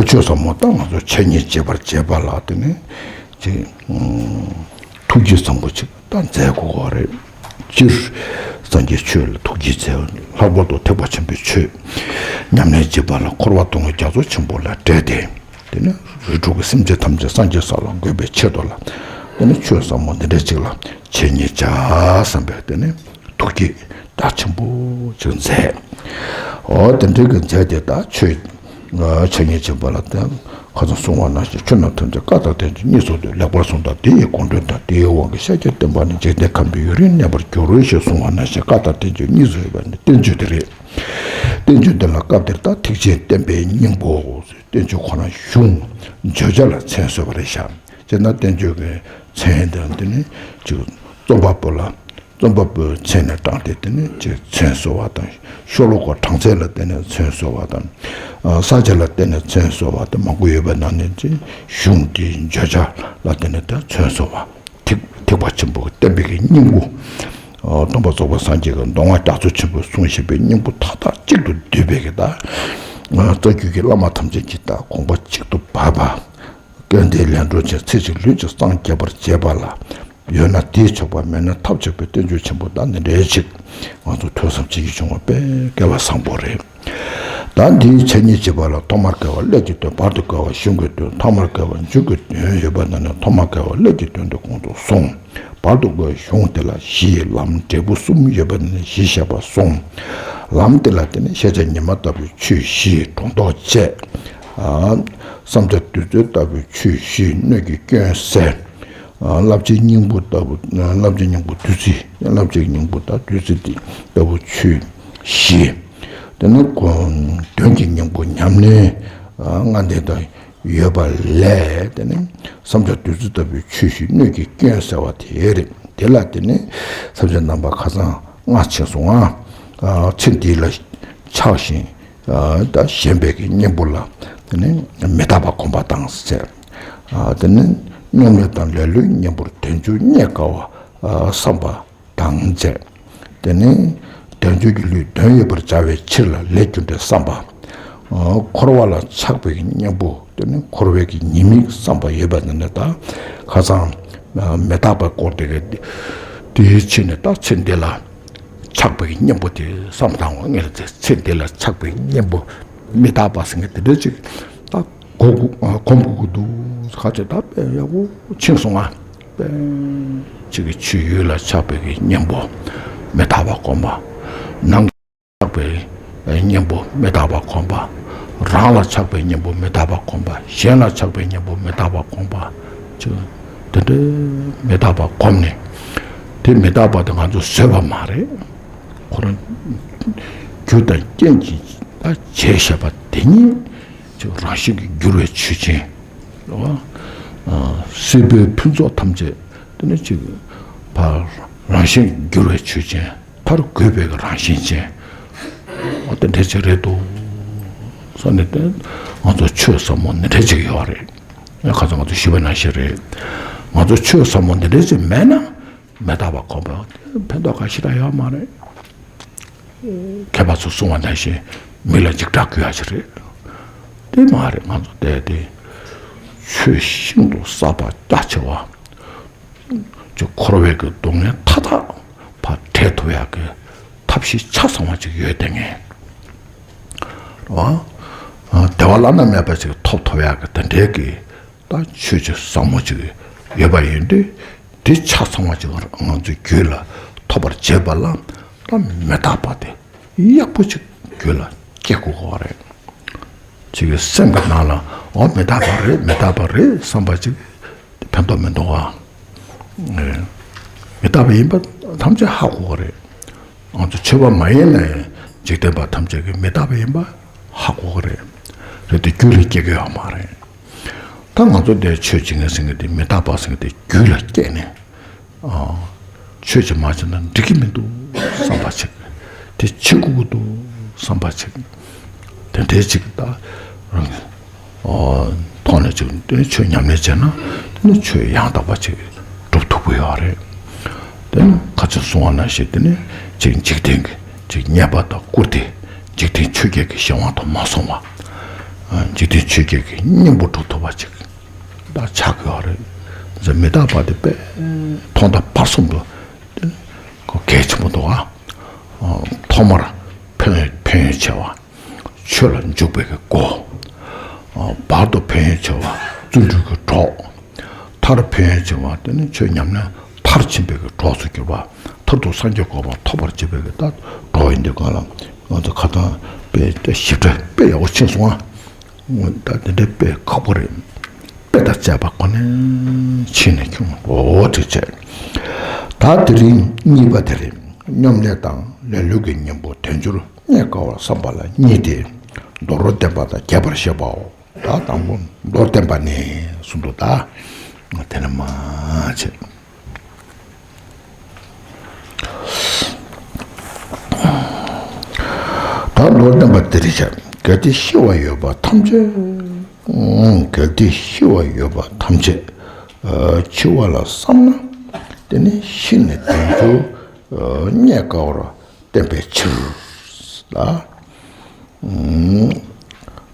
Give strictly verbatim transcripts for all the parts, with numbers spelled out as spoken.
ཆོས་ཟབ་མོ་ད་ང་ཚོ་འཆད་ཉན་བྱེད་པར་བྱེད་པ་ལ་དེ་ནི་ཅིག་ཐུགས་རྗེ་བཟང་པོ་ཅིག་ད་མཛད་དགོས་པ་རེད། སྤྱིར་སངས་རྒྱས་ཆོས་ལ་ཐུགས་རྗེ་མཛད། ལྷག་པར་དུ་ཐེག་པ་ཆེན་པོའི་ཆོས་ཉམས་ལེན་བྱེད་པ་ལ་འཁོར་བ་སྡུག་བསྔལ་རྒྱ་མཚོ་ཆེན་པོ་ལས་བསྒྲལ་ཏེ། དེ་ནས་རིགས་དྲུག་གི་སེམས་ཅན་ཐམས་ཅད་སངས་རྒྱས་ས་ལ་འགོད་པའི་ཆེད་དུ་ལ། དེ་ནས་ཆོས་ཟབ་མོ་འདི་འདྲ་ཅིག་ལ་འཆད་ཉན་བྱ་བསམ་པའི་དེ་ནས་ཐུགས་བསྐྱེད་རྒྱ་ཆེན་པོ་ཅིག་མཛད། འོ་དེ་འདྲའི་གི་མཛད་དེ་ད་ཆོས་འཆད་ཉན་བྱེད་པ་ལ་དེ་ཁ་སང་གསུངས་པ་ནང་བཞིན། ཆོས་རྣམས་ཐམས་ཅད་བཀའ་དང་བསྟན་བཅོས་གཉིས་སུ་འདུས། ལེགས་པར་གསུངས་དང་དེ་ཡི་དགོངས་དོན་དང་། དེའི་དབང་གིས་ཤཱཀྱ་བསྟན་པ་ནི། འཇིག་རྟེན་ཁམས་པའི་ཡུན་རིང་གནས་པར་འགྱུར་རོ་ཞེས་གསུངས་པ་ནང་བཞིན། བཀའ་དང་བསྟན་བཅོས་གཉིས་སུ་ཡོད་པ་ནི་བསྟན་བཅོས་དེ་རེད། བསྟན་བཅོས་འདི་ལ་སྐབས་འདིར་ད་ཐེག་ཆེན་བསྟན་པའི་སྙིང་པོ། བསྟན་བཅོས་ཁོ་ན་གཞུང་བརྗོད་བྱ་ལ་མཚན་གསོལ་བ་རེད་ཤག་ཅེ་ན་བསྟན་བཅོས་ཀྱི་མཚན་དང་དེ་ནི་ཅིག་རྩོམ་པ་པོ་ལ་རྩོམ་པ་པོའི་མཚན་ནས་དྲངས་ཏེ་དེ་ནི་ཅིག་མཚན་གསོལ་བ་དང་། ཤོ་ལོ་ཀ་གྲངས་ཚད་ལ་བརྟེན་ནས་མཚན་གསོལ་བ་དང་། ཨ་ས་ཆ་ལ་བརྟེན་ནས་མཚན་གསོལ་བ་དང་མང་པོ་ཡོད་པའི་ནང་ནས་ཅིག་གཞུང་དེའི་བརྗོད་བྱ་ལ་བརྟེན་ནས་ད་མཚན་གསོལ་བ། ཐེག་ཐེག་པ་ཆེན་པོའི་བསྟན་པའི་གི་སྙིང་པོ། ཨ་སྟོན་པ་རྫོགས་པའི་སངས་རྒྱས་ཀྱི་མདོ་སྔགས་རྒྱ་མཚོ་ཆེན་པོས་གསུངས་བཞག་པའི་སྙིང་པོ་མཐའ་དག་གཅིག་ཏུ་བསྡུས་པའི་གི་ད་རྩ་རྒྱུད་ཀྱི་བླ་མ་ཐམས་ཅད་ཀྱིས་ད་དགོངས་པ་གཅིག་ཏུ་བབས་པ། སྐལ་ལྡན་ལས་འབྲོ་ཆེན་ཚེ་གཅིག་ལུས་གཅིག་སངས་རྒྱས་པར་བྱེད་པ་ལ། ཡོད་ན་དེས་ཆོག་པ། མེད་ན་ཐབས་ཆག་པའི་བསྟན་བཅོས་ཆེན་པོ་དང་འདི་འདྲའི་ཅིག་ང་ཚོ་ཐོས་བསམ་བྱེད་རྒྱུ་བྱུང་བ་དཔེ་སྐལ་བ་བཟང་པོ་རེད། ད་འདིའི་འཆད་ཉན་བྱེད་པ་ལ་ཐོག་མར་སྐལ་བ་སླད་ཀྱི་དོན། བར་དུ་སྐལ་བ་གཞུང་གི་དོན། ཐ་མར་སྐལ་བ་མཇུག་གི་དོན་ཡོད་པ་ན་ནི་ཐོག་མར་སྐལ་བ་སླད་ཀྱི་དོན་དུ་གོང་དུ་སོང་། བར་དུ་སྐལ་བ་གཞུང་དེ་ལ་གཞི་ལམ་འབྲས་བུ་གསུམ་ཡོད་པ་ན་ནི་གཞི་བཤད་པ་སོང་། ལམ་དེ་ལ་བརྟེན་ནས་ཤེས་བྱ་ཉི་མ་ལྟ་བུའི་ཆོས་བཞི་སྒྲོ་འདོགས་བཅད། ཨ་བསམ་བྱ་བདུད་རྩི་ལྟ་བུའི་ཆོས་བཞིས་སྣོད་ཀྱི་སྐྱོན་བསལ། ཨ་བསླབ་བྱའི་སྙིང་པོ་ལྟ་བུ། བསླབ་བྱའི་སྙིང་པོ་བདུད་རྩི། བསླབ་བྱའི་སྙིང་པོ་དང་བདུད་རྩི་ལྟ་བུ་ཆོས་བཞི། དེ་ནས་དོན་གྱི་སྙིང་པོ་ཉམས་ལེན་ལྔ་ལྡན་དང་ཡོད་པ་ལས། དེ་ནས་བསམ་བྱ་བདུད་རྩི་ལྟ་བུའི་ཆོས་བཞིས་སྣོད་ཀྱི་སྐྱོན་བསལ་བ་དེ་རེད། དེ་ལ་དེ་ནས་བསམ་བྱ་རྣམ་པ་ཁ་སང་ལྔ་ཕྱིན་སོང་ང་། ཨ་ཚེ་འདི་ལ་ཆགས་ཤིང་ད་ཞེན་པའི་གི་གཉེན་པོ་ལ་དེ་ནི་མི་རྟག་པ་སྒོམ་པ་དང་ཟེར། དེ་ནི་སྙོམས་ལས་དང་ལེ་ལོའི་གཉེན་པོར་དལ་འབྱོར་རྙེད་དཀའ་བ་བསམ་པ་དང་བཅས། དེ་ནི་དལ་འབྱོར་གྱི་ལུས་དོན་ཡོད་པར་བྱ་བའི་ཕྱིར་ལ་ལས་རྒྱུ་འབྲས་བསམ་པ། འཁོར་བ་ལ་ཆགས་པའི་གཉེན་པོ། དེ་ནི་འཁོར་བའི་གི་ཉེས་དམིགས་བསམ་པ་ཡོད་པ་ནི་ད་ཁ་སང་མི་རྟག་པའི་སྐོར་དེ་གི་དེའི་ཕྱིར་ནི་ད་ཚེ་འདི་ལ། ཆགས་པའི་གཉེན་པོ་དེ་བསམ་དང་བ་ངེས་ལ་ཚེ་ཚེ་འདི་ལ་ཆགས་པའི་གཉེན་པོ་མི་རྟག་པ་ཟེར་མཁན་དེ་འདྲ་ཅིག་ད་གོ་དགོས་གོམས་དགོས་ཀྱི་འདུག་ཁ་ཅིག་ད་དཔེ་ཡག་པོ་ཕྱིན་སོང་ང་། དཔེ་ཅིག་གི་ཆོས་ཡུལ་ལ་ཆགས་པའི་གི་གཉེན་པོ་མི་རྟག་པ་སྒོམ་པ། ནང་ཆགས་པའི་གཉེན་པོ་མི་རྟག་པ་སྒོམ་པ། རང་ལ་ཆགས་པའི་གཉེན་པོ་མི་རྟག་པ་སྒོམ་པ། གཞན་ལ་ཆགས་པའི་གཉེན་པོ་མི་རྟག་པ་སྒོམ་པ། ཅིག་དེ་འདྲའི་མི་རྟག་པ་སྒོམ་ནས། དེ་མི་རྟག་པ་དེ་ང་ཚོས་བཟོས་པ་མ་རེད། ཁོ་རང་རྒྱུ་དང་རྐྱེན་གྱིས་ད་བྱས་བཞག་པ་དེ་ཉིད་ཅིག་རང་བཞིན་གྱིས་འགྱུར་བའི་ཆོས་ཅན། རེད་བ། ཨ་སྲིད་པའི་ཕུན་ཚོགས་ཐམས་ཅད་དེ་ནི་ཅིག་ཕར་རང་བཞིན་གྱིས་འགྱུར་བའི་ཆོས་ཅན། མཐར་དགོས་པའི་རང་བཞིན་ཅན། འོ་དེ་འདྲ་ཅིག་རེད་འདུག་བསམ་ནས་དེ་ང་ཚོ་ཆོས་ཟབ་མོ་འདི་འདྲ་ཅིག་ཡོད་རེད། ཁ་སང་ང་ཚོ་ཞུས་པ་ནང་བཞིན་རེད། ང་ཚོ་ཆོས་ཟབ་མོ་འདི་འདྲ་ཅིག་མེད་ན། མི་རྟག་པ་སྒོམ་པ་ཕན་ཐོགས་ག་ཞིག་ད་ཡོད་མ་རེད། མཁས་པ་ཚོས་གསུངས་པ་ནང་བཞིན་མི་ལ་འཇིགས་སྐྲག་སྐྱེ་ཡ་ཞིག་རེད། དེ་མ་རེད། ང་ཚོ་བལྟས་ཏེ་ཆོས་ཤིན་ཏུ་ཟབ་པ་རྒྱ་ཆེ་བ་ཅིག་འཁོར་བའི་གི་སྡུག་བསྔལ་མཐའ་དག་ཕར་བྲལ་ཐུབ་ཡ་གི་ཐབས་ཤེས་ཆ་ཚང་བ་ཅིག་ཡོད་དེ་ངས། རེད་བ། བདེ་བ་བླ་ན་མེད་པ་ཅིག་ཐོབ་ཐུབ་ཡ་གི་དེ་འདྲའི་གི་ད་ཆོས་ཅིག་ཟབ་མོ་ཅིག་ཡོད་པ་ཡིན་དུས། དེ་ཆ་ཚང་བ་ཅིག་ང་ཚོའི་རྒྱུད་ལ་ཐོབ་པར་བྱེད་པ་ལ་ད་མི་རྟག་པ་དེ་ཡག་པོ་ཅིག་རྒྱུད་ལ་སྐྱེ་དགོས་པ་རེད། ཅིག་གི་སེམས་ཀྱི་ནང་ལ་འོ་མི་རྟག་པ་རེད། མི་རྟག་པ་རེད་བསམ་པ་ཅིག་དེ་ཕན་ཐོགས་མི་འདུག་ཨ། མི་རྟག་པ་ཡིན་པ་ཐམས་ཅད་ཧ་གོ་གི་རེད། ང་ཚོ་ཆོས་པ་མ་ཡིན་ནའི་འཇིག་རྟེན་པ་ཐམས་ཅད་ཀྱིས་མི་རྟག་པ་ཡིན་པ་ཧ་གོ་གི་རེད། རེད་དེ་རྒྱུད་ལ་སྐྱེ་གི་ཡོད་མ་རེད། ད་ང་ཚོ་འདིར་ཆོས་བྱེད་མཁན་ཟེར་མཁན་དེ་མི་རྟག་པ་ཟེར་མཁན་དེ་རྒྱུད་ལ་སྐྱེས་ནས། ཨ། ཆོས་ཅིག་མ་བྱས་ན་འགྲིག་གི་མི་འདུག་བསམ་པ་ཅིག་དེ་བྱེད་དགོས་ཀྱི་འདུག་བསམ་པ་ཅིག་དེ་འདྲའི་ཅིག་ད་རང་གི་ཨ་ཐོག་ནས་ཅིག་དེ་ནི་ཆོས་ཉམས་ལེན་བྱས་ན་དེ་ནི་ཆོས་ཡང་དག་པ་ཅིག་སྒྲུབ་ཐུབ་ཀྱི་ཡོད་རེད། དེ་ནི་ཁ་ཅིག་གསུང་བ་ནང་བཞིན་དེ་ནི་ཅིག་འཇིག་རྟེན་གྱི་ཅིག་རྙེད་པ་དང་བཀུར་སྟི། འཇིག་རྟེན་ཆོས་བརྒྱད་ཀྱི་གཞན་དབང་དུ་མ་སོང་བ། འཇིག་རྟེན་ཆོས་བརྒྱད་ཀྱི་སྙིང་པོ་སྒྲུབ་ཐུབ་པ་ཅིག་ད་ཆགས་ཀྱི་ཡོད་རེད། མི་རྟག་པ་དེ་དཔེ་ཐོག་མཐའ་བར་གསུམ་དུ་གལ་ཆེན་པོ་འདུག་ཨ། ཐོག་མར་ཕན་ཕན་ཡོན་ཆེ་བ། ཆོས་ལ་འཇུག་པའི་གི་སྒོ། བར་དུ་ཕན་ཡོན་ཆེ་བ། བརྩོན་འགྲུས་ཀྱི་གྲོགས། མཐར་ཕན་ཡོན་ཆེ་བ་དེ་ནི་ཆོས་ཉམས་ལེན་མཐར་ཕྱིན་པའི་གི་གྲོགས་སུ་གྱུར་པ། མཐར་ཐུག་སངས་རྒྱས་གོ་འཕང་ཐོབ་པར་བྱེད་པའི་གི་ད་གྲོགས་ཡིན་དུས་གང་ལ་ང་ཚོ་ཁ་སང་དཔེ་ཞིབ་ཕྲ་དཔེ་ཡག་པོ་ཕྱིན་སོང་ཨ། ད་དེ་འདྲའི་དཔེ་ཁག་པོ་རེད། དཔེ་དང་བཅས་པ་ཁོ་ནས་ཕྱིན་ནས་ཁྱོད་འོ་དེ་བྱས། ད་དེ་རིང་གཉིས་པ་དེ་རེད། སྙོམ་ལས་དང་ལེ་ལོ་གི་གཉེན་པོ་དལ་འབྱོར་རྙེད་དཀའ་བར་བསམ་པ་ལ་གཉིས་ཏེ། མདོར་བསྟན་པ་དང་རྒྱས་པར་བཤད་པའོ། ད་དང་པོ་མདོར་བསྟན་པ་ནི་གསུངས་འདུག་ད་དེ་ནས་མ་བྱས། ད་མདོར་བསྟན་པ་འདི་རེད་བྱ། གལ་ཏེ་ཤི་བ་ཡོད་པ་ཐམས་ཅད། གལ་ཏེ་ཤི་བ་ཡོད་པ་ཐམས་ཅད། འཆི་བ་ལ་བསམ་ན། དེ་ནི་ཤི་ནས་དལ་འབྱོར་རྙེད་དཀའ་བར་བསྟན་པའི་ཕྱིར་ལ།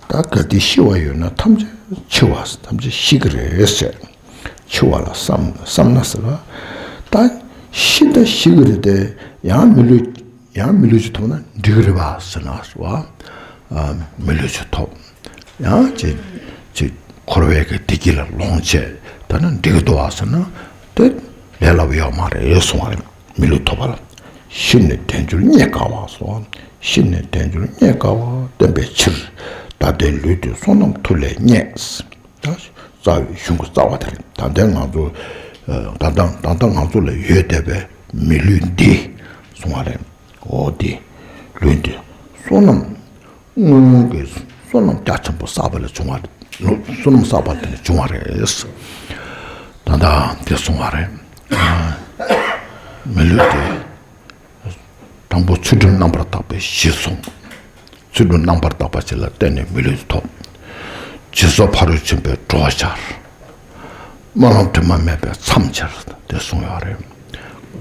ད་གལ་ཏེ་ཤི་བ་ཡོད་ན་ཐམས་ཅད་འཆི་བ་ཐམས་ཅད་ཤི་གི་རེད་ཟེར། འཆི་བ་ལ་བསམ་བསམ་ན་ཟེར་བ། ད་ཤི་ད་ཤི་གི་རེད་དེ། ཡང་མི་ལུས་ཡང་མི་ལུས་ཅིག་ཐོབ་ན་འགྲིག་གི་རེད་པ་ཟེར་ན་ཟེར་བ། མི་ལུས་ཅིག་ཐོབ། ཡང་ཅིག་ཅིག་འཁོར་བའི་གི་བདེ་སྐྱིད་ལ་ལོངས་སྤྱད་ད་ན་འགྲིག་གི་འདུག་བ་ཟེར་ན། དེ་ལས་སླ་པོ་ཡོད་མ་རེད་གསུང་བ་རེད། མི་ལུས་ཐོབ་པ་ལ། ཤི་ནས་དལ་འབྱོར་རྙེད་དཀའ་བ་སོགས། ཤི་ནས་དལ་འབྱོར་རྙེད་དཀའ་བ་བསྟན་པའི་ཕྱིར། ད་ལྟའི་ལུས་འདི་བསོད་ནམས་མཐུ་ལས་རྙེད། ད་རྩ་བའི་གཞུང་གི་རྩ་བ་དེ་རེད། ད་ལྟའི་ང་ཚོ་ད་ལྟ་ད་ལྟ་ང་ཚོ་ལ་ཡོད་བསྡད་པའི་མི་ལུས་འདི་གསུང་བ་རེད། འོ་འདི་ལུས་འདི་བསོད་ནམས། སྔོན་གྱི་བསོད་ནམས་རྒྱ་ཆེན་པོ་བསགས་པ་ལས་བྱུང་བ་རེད། བསོད་ནམས་བསགས་པ་དེ་ལས་བྱུང་བ་རེད། ད་ལྟ་དེ་གསུང་བ་རེད། མི་ལུས་དེ་དང་པོ་ཚུལ་ཁྲིམས་རྣམ་པར་དག་པའི་གཞི་བཟུང་། ཚུལ་ཁྲིམས་རྣམ་པར་དག་པ་ཅིག་ལ་བརྟེན་ནས་མི་ལུས་ཐོབ། སྦྱིན་སོགས་ཕ་རོལ་ཕྱིན་པའི་གྲོགས་འཆར། སྨོན་ལམ་དྲི་མ་མེད་པའི་མཚམས་འཆར་དེ་གསུངས་ཡོད་རེད།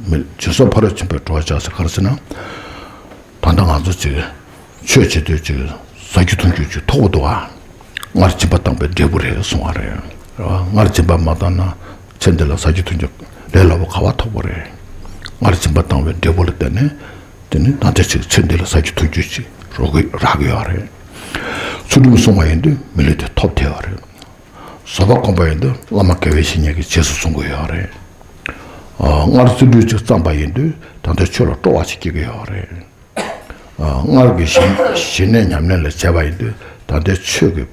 མི་སྦྱིན་སོགས་ཕ་རོལ་ཕྱིན་པའི་གྲོགས་འཆར་ཟེར་ག་རེ་ཟེར་ན། ད་ལྟ་ང་ཚོ་ཅིག་ཆོས་བྱེད་དུས་ཅིག་ཟ་རྒྱུ་འཐུང་རྒྱུ་ཅིག་ཐོབ་འདུག་ཨ། སྔར་སྦྱིན་པ་བཏང་བའི་འབྲས་བུ་རེད་གསུང་བ་རེད། སྔར་སྦྱིན་པ་མ་བཏང་ན་ཚེ་འདི་ལ་ཟ་རྒྱུ་འཐུང་རྒྱུ་ལས་སླ་པོ་ག་བ་ཐོབ་པ་རེད། སྔར་སྦྱིན་པ་བཏང་བའི་འབྲས་བུ་ལ་བརྟེན་ནས་དེ་ནི་ད་ལྟ་ཅིག་ཚེ་འདི་ལ་ཟ་རྒྱུ་འཐུང་རྒྱུ་ཅིག་རག་གི་ཡོད་རེད། ཚུལ་ཁྲིམས་བསྲུང་བ་ཡིན་དུས་མི་ལུས་དེ་ཐོབ་ཐལ་བ་རེད། བཟོད་པ་སྒོམ་པ་ཡིན་དུས་བླ་མ་དགེ་བའི་བཤེས་གཉེན་གྱི་རྗེས་སུ་བཟུང་གི་ཡོད་རེད། ཨ། སྔར་བརྩོན་འགྲུས་ཅིག་བརྩམས་པ་ཡིན་དུས་ད་ལྟ་ཆོས་ལ་སྤྲོ་བ་ཅིག་སྐྱེ་གི་ཡོད་རེད། ཨ། སྔར་གྱི་ཞི་ཞི་གནས་ཉམས་ལེན་ལ་བྱས་པ་ཡིན་དུས་ད་ལྟ་ཆོས་ཀྱི་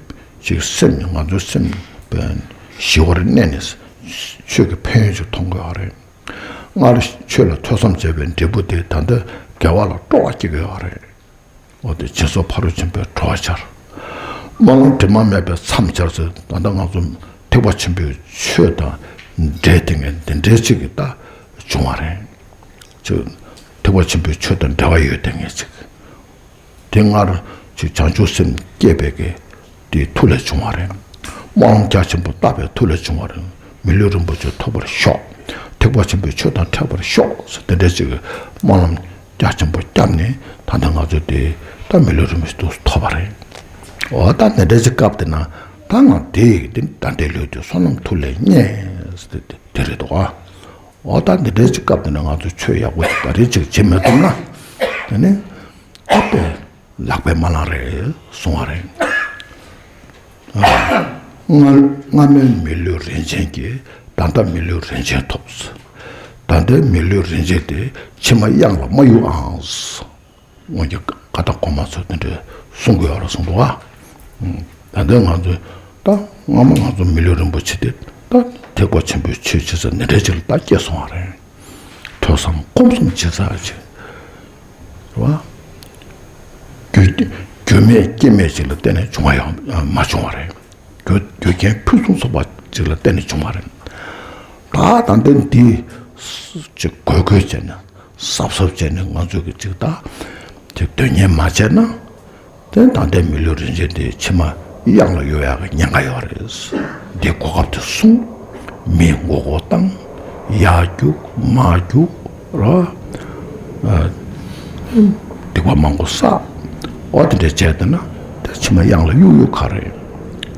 ཅིག་སེམས་ང་ཚོའི་སེམས་ཞི་བར་གནས་ནས་ཆོས་ཀྱི་ཕན་ཡོན་ཅིག་མཐོང་གི་ཡོད་རེད། སྔར་ཆོས་ལ་ཐོས་བསམ་བྱས་པའི་འབྲས་བུ་དེ་ད་ལྟ་དགེ་བ་ལ་སྤྲོ་བ་སྐྱེ་གི་ཡོད་རེད། འོ་དེ་སྦྱིན་སོགས་ཕ་རོལ་ཕྱིན་པའི་གྲོགས་འཆར། སྨོན་ལམ་དྲི་མ་མེད་པའི་མཚམས་འཆར་ཟེར། ད་ལྟ་ང་ཚོ་ཐེག་པ་ཆེན་པོའི་ཆོས་དང་འབྲེལ་ཏེ་ངས་འདི་འདྲའི་ཅིག་གི་ད་བྱུང་བ་རེད། ཅིག་ཐེག་པ་ཆེན་པོའི་ཆོས་དང་འབྲེལ་བ་ཡོད་དེ་ངས་ཅིག་དེ་སྔར་ཅིག་བྱང་ཆུབ་སེམས་བསྐྱེད་པའི་གི་དེའི་མཐུ་ལས་བྱུང་བ་རེད། སྨོན་ལམ་རྒྱ་ཆེན་པོ་བཏབ་པའི་མཐུ་ལས་བྱུང་བ་རེད། མི་ལུས་རིན་པོ་ཆེ་ཐོབ་པར་ཤོག་ཐེག་པ་ཆེན་པོའི་ཆོས་དང་འཕྲད་པར་ཤོག་ཟེར་དེ་འདྲའི་ཅིག་གི་སྨོན་ལམ་རྒྱ་ཆེན་པོ་བརྒྱབ་ནས་ད་ལྟ་ང་ཚོ་དེ་ད་མི་ལུས་རིན་པོ་ཆེ་ཐོབ་པ་རེད། འོ་ད་དེ་འདྲའི་ཅིག་སྐབས་དེ་ན་ད་ང་དེ་དེ་ད་ལྟའི་ལུས་དེ་བསོད་ནམས་མཐུ་ལས་རྙེད་ཟེར་དེ་དེ་རེད་འདུག་ཨ། འོ་ད་འདི་འདྲའི་ཅིག་སྐབས་དེ་ན་ང་ཚོ་ཆོས་ཡག་པོ་ཞིག་ད་རེས་ཅིག་བྱེད་མི་ཐུབ་ན། དེ་ནི་ཨ་ཕས་ལག་པས་མ་བླངས་རེད་གསུང་བ་རེད། སྔ་སྔ་མའི་མི་ལུས་རིན་ཆེན་གྱིས། ད་ལྟ་མི་ལུས་རིན་ཆེན་ཐོབ། ད་ལྟའི་མི་ལུས་རིན་ཆེན་དེ་ཕྱི་མ་གཡང་ལ་མ་གཡུག་ཨང་། སྔོན་གྱི་བཀའ་བཏགས་གོང་མ་ཚོས་དེ་འདྲའི་གསུང་གི་ཡོད་རེད་གསུང་འདུག་ཨ། ད་ལྟ་ང་ཚོས་ད་སྔ་མ་ང་ཚོ་མི་ལུས་རིན་པོ་ཆེ་དེ་ད་ཐེག་པ་ཆེན་པོའི་ཆོས་བྱེད་ས་འདི་འདྲའི་ཅིག་ལ་ད་སྐྱེས་སོང་བ་རེད། ཐོས་བསམ་སྒོམ་གསུམ་བྱེད་ས་ཅིག་རེད་བ། རྒྱུ་རྒྱུ་མེད་རྐྱེན་མེད་ཅིག་ལ་བརྟེན་ནས་བྱུང་བ་ཡང་མ་བྱུང་བ་རེད། རྒྱུ་རྒྱུ་རྐྱེན་ཕུན་སུམ་ཚོགས་པ་ཅིག་ལ་བརྟེན་ནས་བྱུང་བ་རེད། ད་ད་ལྟ་འདི་ཅིག་གོས་གོས་བྱས་ནས། གཟབ་གཟབ་བྱས་ནས་ང་ཚོ་གི་ཅིག་ད་དེ་དོན་གཉེར་མ་བྱས་ན། དེ་ད་ལྟའི་མི་ལུས་རིན་ཆེན་དེ་ཕྱི་མ་གཡང་ལ་གཡུག་ཡག་གི་ཉེན་ཁ་ཡོད་རེད། འདི་གོ་སྐབས་དེ་བཟུང་། མི་མགོ་སྐོར་བཏང་། ཡར་རྒྱུག་མར་རྒྱུག་ར། སྡིག་པ་མང་པོ་བསགས། འོ་དེ་འདྲ་བྱས་བསྡད་ན་དེ་ཕྱི་མ་གཡང་ལ་གཡུག་གཡུག་ག་རེད།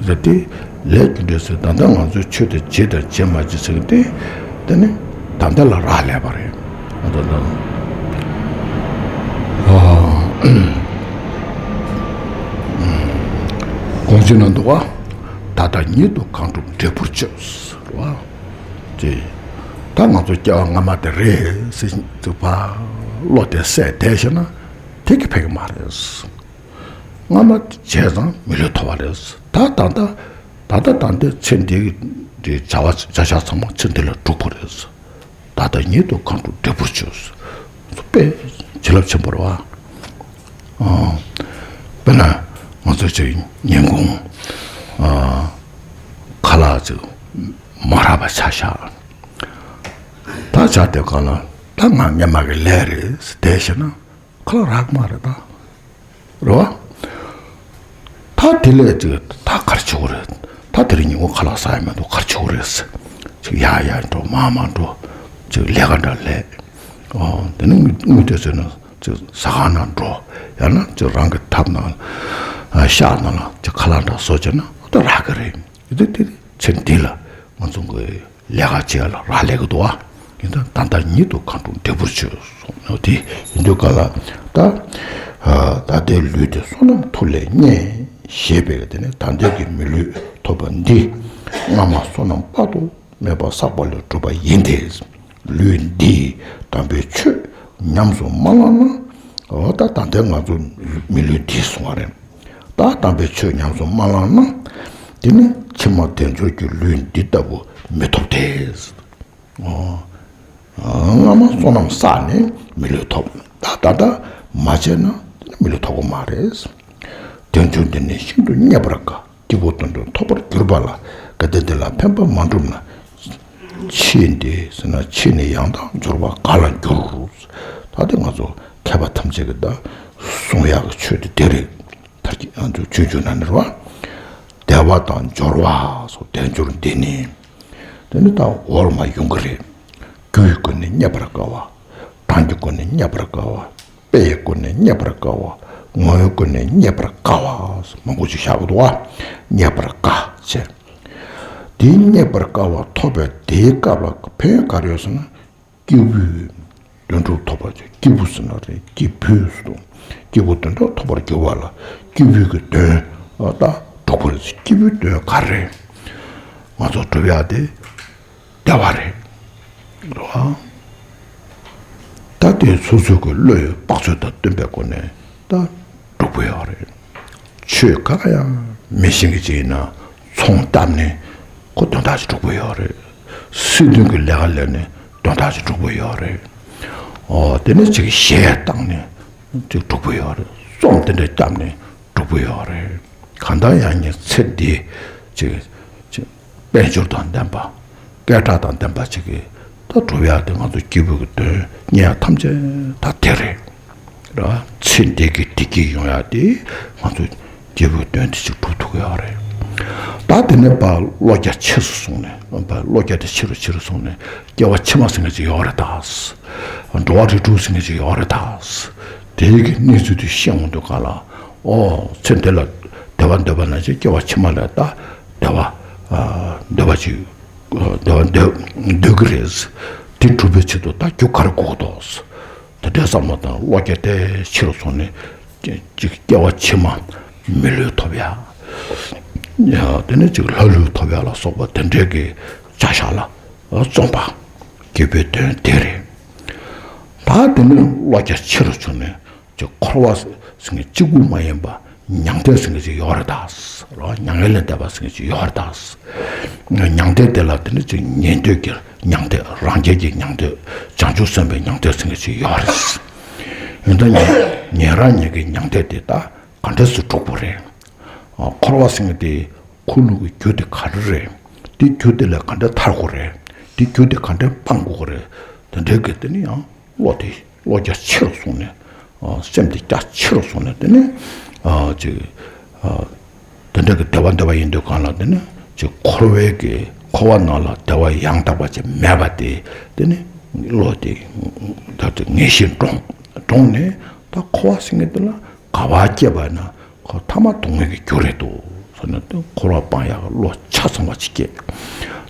ཟེར་ཏེ། ལས་རྒྱུ་འབྲས་ཟེར། ད་ལྟ་ང་ཚོས་ཆོས་དེ་བྱེད་དང་བྱེད་མ་བྱེད་ཟེར་གི་དེ། དེ་ནི་ད་ལྟ་ལ་རག་ལས་པ་རེད། ད་ལྟ་གོང་ཆེན་ན་འདུག་བ། ད་ལྟ་ཉིད་དུ་གང་གྲུབ་འབྲས་བུར་སྤྱོད་ཟེར་བ། ཅེས། ད་ང་ཚོ་སྐྱེ་བ་སྔ་མ་དེ་རེད་ཟེར་ཚུགས་པ། བློ་དེ་གསལ་བསྡད་ཤེ་ན་དེ་གི་ཕན་གི་མ་རེད། སྔ་མ་བྱས་ཙང་མི་ལུས་ཐོབ་པ་རེད། ད་ད་ལྟ་ད་ལྟ་ད་ལྟའི་ཚེ་འདི་གི་བྱ་བ་བྱ་བཞག་ཚང་མ་ཚེ་འདི་ལ་འགྲུབ་པ་རེད། ད་ལྟ་ཉིད་དུ་གང་གྲུབ་འབྲས་བུར་སྤྱོད། དཔེ་བྱིན་རླབས་ཆེན་པོ་རེད་བ། ཨ། དཔེར་ན་ང་ཚོ་ཅིག་ཉིན་གུང་ཨ་ཁ་ལག་ཅིག་མ་རག་པ་ཆ་བཞག་ད་ཆ་དེ་ག་ལ་ད་ང་སྔ་མ་གི་ལས་རེད་ཟེར་བསྡད་ཤེ་ན་ཁ་ལག་རག་མ་རེད་ད། རེད་བ། ད་དེ་ལས་ཅིག་ད་ག་རེ་བྱེད་དགོས་རེད། ད་དེ་རིང་ཉིན་གུང་ཁ་ལག་ཟ་ཡ་མི་འདུག་ག་རེ་བྱེད་དགོས་རེད་ཟེར། ཅིག་ཡར་ཡར་འགྲོ་མར་མར་འགྲོ། ཅིག་ལས་ཀ་འདྲ་ལས། ཨོ་དེ་ནི་དངུལ་དངུལ་དེ་ཚོ་ནི་ཅིག་ཟ་ཁང་ནང་འགྲོ། ཡང་ན་ཅིག་རང་གི་ཐབ་ནང་ཨ་ཤག་ནང་ལ་ཅིག་ཁ་ལག་འདྲ་བཟོ་བྱས་ན་ཨོ་ད་རག་གི་རེད། དེ་དེ་ཚེ་འདི་ལ་ང་ཚོ་གི་ལས་ཀ་བྱེད་ཡ་ལ་རག་ལས་ཀྱི་འདུག་བ། ཡིན་ད་ད་ལྟ་ཉིད་དུ་གང་གྲུབ་འབྲས་བུར་སྤྱོད་གསུངས་ནོ་དེ་ཡིན་དུས་ག་ལ་ད། ད་ལྟའི་ལུས་དེ་བསོད་ནམས་མཐུ་ལས་རྙེད་ཞེས་པའི་དེ་ནི་ད་ལྟའི་གི་མི་ལུས་ཐོབ་པ་འདི་སྔ་མ་བསོད་ནམས་དཔག་ཏུ་མེད་པ་བསགས་པ་ལས་གྲུབ་པ་ཡིན་ཏེ། ལུས་འདིས་དམ་པའི་ཆོས་ཉམས་སུ་མ་བླངས་ན། འོ་ད་ད་ལྟའི་ང་ཚོ་མི་ལུས་འདི་གསུང་བ་རེད། ད་དམ་པའི་ཆོས་ཉམས་སུ་མ་བླངས་ན། དེ་ནི་ཕྱི་མ་དལ་འབྱོར་གྱི་ལུས་འདི་ལྟ་བུ་མི་ཐོབ་སྟེ། ཨོ། སྔ་མ་བསོད་ནམས་བསགས་ནས་མི་ལུས་ཐོབ། ད་ད་ལྟ་མ་བྱས་ན་མི་ལུས་ཐོབ་ཀྱི་མ་རེད། དལ་འབྱོར་འདི་ནི་ཤིན་ཏུ་རྙེད་པར་དཀའ། སྐྱེས་བུ་དོན་གྲུབ་ཐོབ་པར་གྱུར་པ་ལ། གལ་ཏེ་འདི་ལ་ཕན་པ་མ་བསྒྲུབས་ན། ཕྱིས་འདི་ཟེར་ན་ཕྱིས་ནི་ཡང་དག་འབྱོར་བ་ག་ལ་འགྱུར། ད་དེ་ང་ཚོ་མཁས་པ་ཐམས་ཅད་ཀྱིས་ད་གསུང་ཡག་གི་ཆོས་དེ་དེ་རེད། མཐར་གྱིས་ང་ཚོ་ཆོས་བརྗོད་ན་ནི་རེད་བ། བདེ་བ་དང་འབྱོར་བ་སོགས་དལ་འབྱོར་འདི་ནི། དེ་ནི་ད་འོག་ལ་མར་ཡོང་གི་རེད། རྒྱུ་ཡི་སྒོ་ནས་རྙེད་པར་དཀའ་བ། གྲངས་ཀྱི་སྒོ་ནས་རྙེད་པར་དཀའ་བ། དཔེ་ཡི་སྒོ་ནས་རྙེད་པར་དཀའ་བ། ངོ་བོའི་སྒོ་ནས་རྙེད་པར་དཀའ་བ་སོགས་མང་པོ་ཞིག་བཞག་གི་འདུག་བ། རྙེད་པར་དཀའ་ཟེར། དེའི་རྙེད་པར་དཀའ་བ་ཐོབ་པའི་དེའི་སྐབས་ལ་ཕན་ཡོན་ག་རེ་ཡོད་ཟེར་ན། སྐྱེས་བུའི་དོན་གྲུབ་ཐོབ་པ་ཅིག་སྐྱེས་བུ་ཟེར་ན་རེད། སྐྱེས་བུ་ཟེར་དུས། སྐྱེས་བུ་དོན་གྲུབ་ཐོབ་པར་གྱུར་པ་ལ་སྐྱེས་བུའི་གི་དོན་ད་སྒྲུབ་པ་རེད། སྐྱེས་བུའི་དོན་ག་རེ་རེད། ང་ཚོ་སྒྲུབ་ཡག་དེ་བདེ་བ་རེད། རེད་བ། ད་དེ་སོ་སོའི་གི་བློའི་དཔག་ཚོད་དང་བསྟུན་པའི་སྒོ་ནས་ད་སྒྲུབ་དགོས་ཡག་རེད། ཆོས་ག་ག་ཡང་མི་ཤེས་མཁན་ཅིག་ཡིན་ན་ཚོང་བཏབ་ནས་ཁོ་དོན་དག་ཅིག་སྒྲུབ་དགོས་ཡོད་རེད། སྲིད་དོན་གྱི་ལས་ཀ་ལས་ནས་དོན་དག་ཅིག་སྒྲུབ་དགོས་ཡོད་རེད། ཨོ་དེ་ནས་ཅིག་གཞས་བཏང་ནས་ཅིག་སྒྲུབ་དགོས་ཡོད་རེད། རྩོམ་དེ་འདྲ་བརྒྱབ་ནས་སྒྲུབ་དགོས་ཡོད་རེད། གང་ལྟར་ཡང་ངས་ཚེ་འདི་ཅིག་ཅིག་དཔལ་འབྱོར་དང་ལྡན་པ། སྐད་གྲགས་དང་ལྡན་པ་ཅིག་གི་ད་སྒྲུབ་ཡག་དེ་ང་ཚོ་སྐྱེས་བུ་གི་དོན་གཉེར་ཡག་ཐམས་ཅད་ད་དེ་རེད། ར། ཚེ་འདི་གི་བདེ་སྐྱིད་ཡོང་ཡག་དེ་ང་ཚོ་སྐྱེས་བུ་དོན་དེ་ཅིག་སྒྲུབ་ཐུབ་ཀྱི་ཡོད་རེད། ད་དེ་ནས་ཕར་བློ་རྒྱ་ཆེ་རུ་སོང་ནས་ཕར་བློ་རྒྱ་དེ་ཆེ་རུ་ཆེ་རུ་སོང་ནས་སྐྱེ་བ་ཕྱི་མ་ཟེར་མཁན་ཅིག་ཡོད་རེད་ད། འགྲོ་བ་རིགས་དྲུག་ཟེར་མཁན་ཅིག་ཡོད་རེད་ད། དེའི་གི་གནས་ཚུལ་དེ་ཤེས་འོང་དུས་ག་ལ། ཨོ་ཚེ་འདི་ལ་བདེ་བ་འདོད་པ་ནང་བཞིན་སྐྱེ་བ་ཕྱི་མ་ལ་ད་བདེ་བ་འདོད་པ་ཅིག་བདེ་བ་འདོད་འདོད་ཀྱི་རེད། དེ་སྒྲུབ་པའི་ཆེད་དུ་ད་རྒྱུ་ག་རེ་དགོས་ཀྱི་འདུག་དེ་འདྲའི་བསམ་བློ་དང་བློ་རྒྱ་དེ་ཆེ་རུ་སོང་ནས་ཅིག་སྐྱེ་བ་ཕྱི་མ་མི་ལུས་ཐོབ་ཡ། ཡ་དེ་ནས་ཅིག་ལྷ་ལུས་ཐོབ་ཡ་ལ་སོགས་པ་དེ་འདྲའི་གི་བྱ་བཞག་ལ་རྩོམ་པ་སྐྱེས་བུའི་དོན་དེ་རེད། ད་དེ་ནས་བློ་རྒྱ་ཆེ་རུ་བྱུང་ནས་ཅིག་འཁོར་བ་ཟེར་མཁན་གཅིག་པུ་མ་ཡིན་པ་མྱང་འདས་ཟེར་མཁན་ཅིག་ཡོད་རེད་ད། རོ་མྱ་ངན་ལས་འདས་པ་ཟེར་མཁན་ཅིག་ཡོད་རེད་ད། མྱང་འདས་དེ་ལ་དེ་ནི་ཅིག་ཉན་ཐོས་ཀྱི་མྱང་འདས་རང་རྒྱལ་གྱི་མྱང་འདས་བྱང་ཆུབ་སེམས་དཔའི་མྱང་འདས་ཟེར་མཁན་ཅིག་ཡོད་རེད། ཡིན་ད་ཉན་ཉན་རང་ཉིད་ཀྱི་མྱང་འདས་དེ་ད་ག་འདྲས་སུ་འགྲུབ་དགོས་རེད། འཁོར་བ་ཟེར་མཁན་དེ་འཁོར་ལུགས་ཀྱི་རྒྱུ་དེ་ག་རེ་རེད། དེ་རྒྱུ་དེ་ལས་ག་འདྲས་ཐར་དགོས་རེད། དེ་རྒྱུ་དེ་ག་འདྲས་སྤང་དགོས་རེད། དེ་འདྲའི་གི་དེ་ནི་ཡང་བློ་དེ་བློ་རྒྱ་ཆེ་རུ་སོང་ནས་སེམས་དེ་རྒྱ་ཆེ་རུ་སོང་ནས་དེ་ནི་ཅིག་དེ་འདྲ་གི་བདེ་བ་འདོད་པ་ཡིན་དུས་གང་ལ་དེ་ནི་ཅིག་འཁོར་བའི་གི་འཁོར་བ་ནང་ལ་བདེ་བ་ཡང་དག་པ་ཅིག་མེད་པ་དེ་དེ་ནི་བློ་དེ་ད་དེ་ངེས་ཤེས་འདྲོངས་འདྲོངས་ནས་ད་འཁོར་བ་ཟེར་མཁན་དེ་ལ་ག་པར་སྐྱེས་པ་ན་ཁོ་ཐ་མ་སྡུག་བསྔལ་གྱི་རྒྱུ་རེད་འདུག་ནས་འཁོར་བ་སྤང་ཡག་གི་བློ་ཆ་ཚང་བ་ཅིག་སྐྱེས།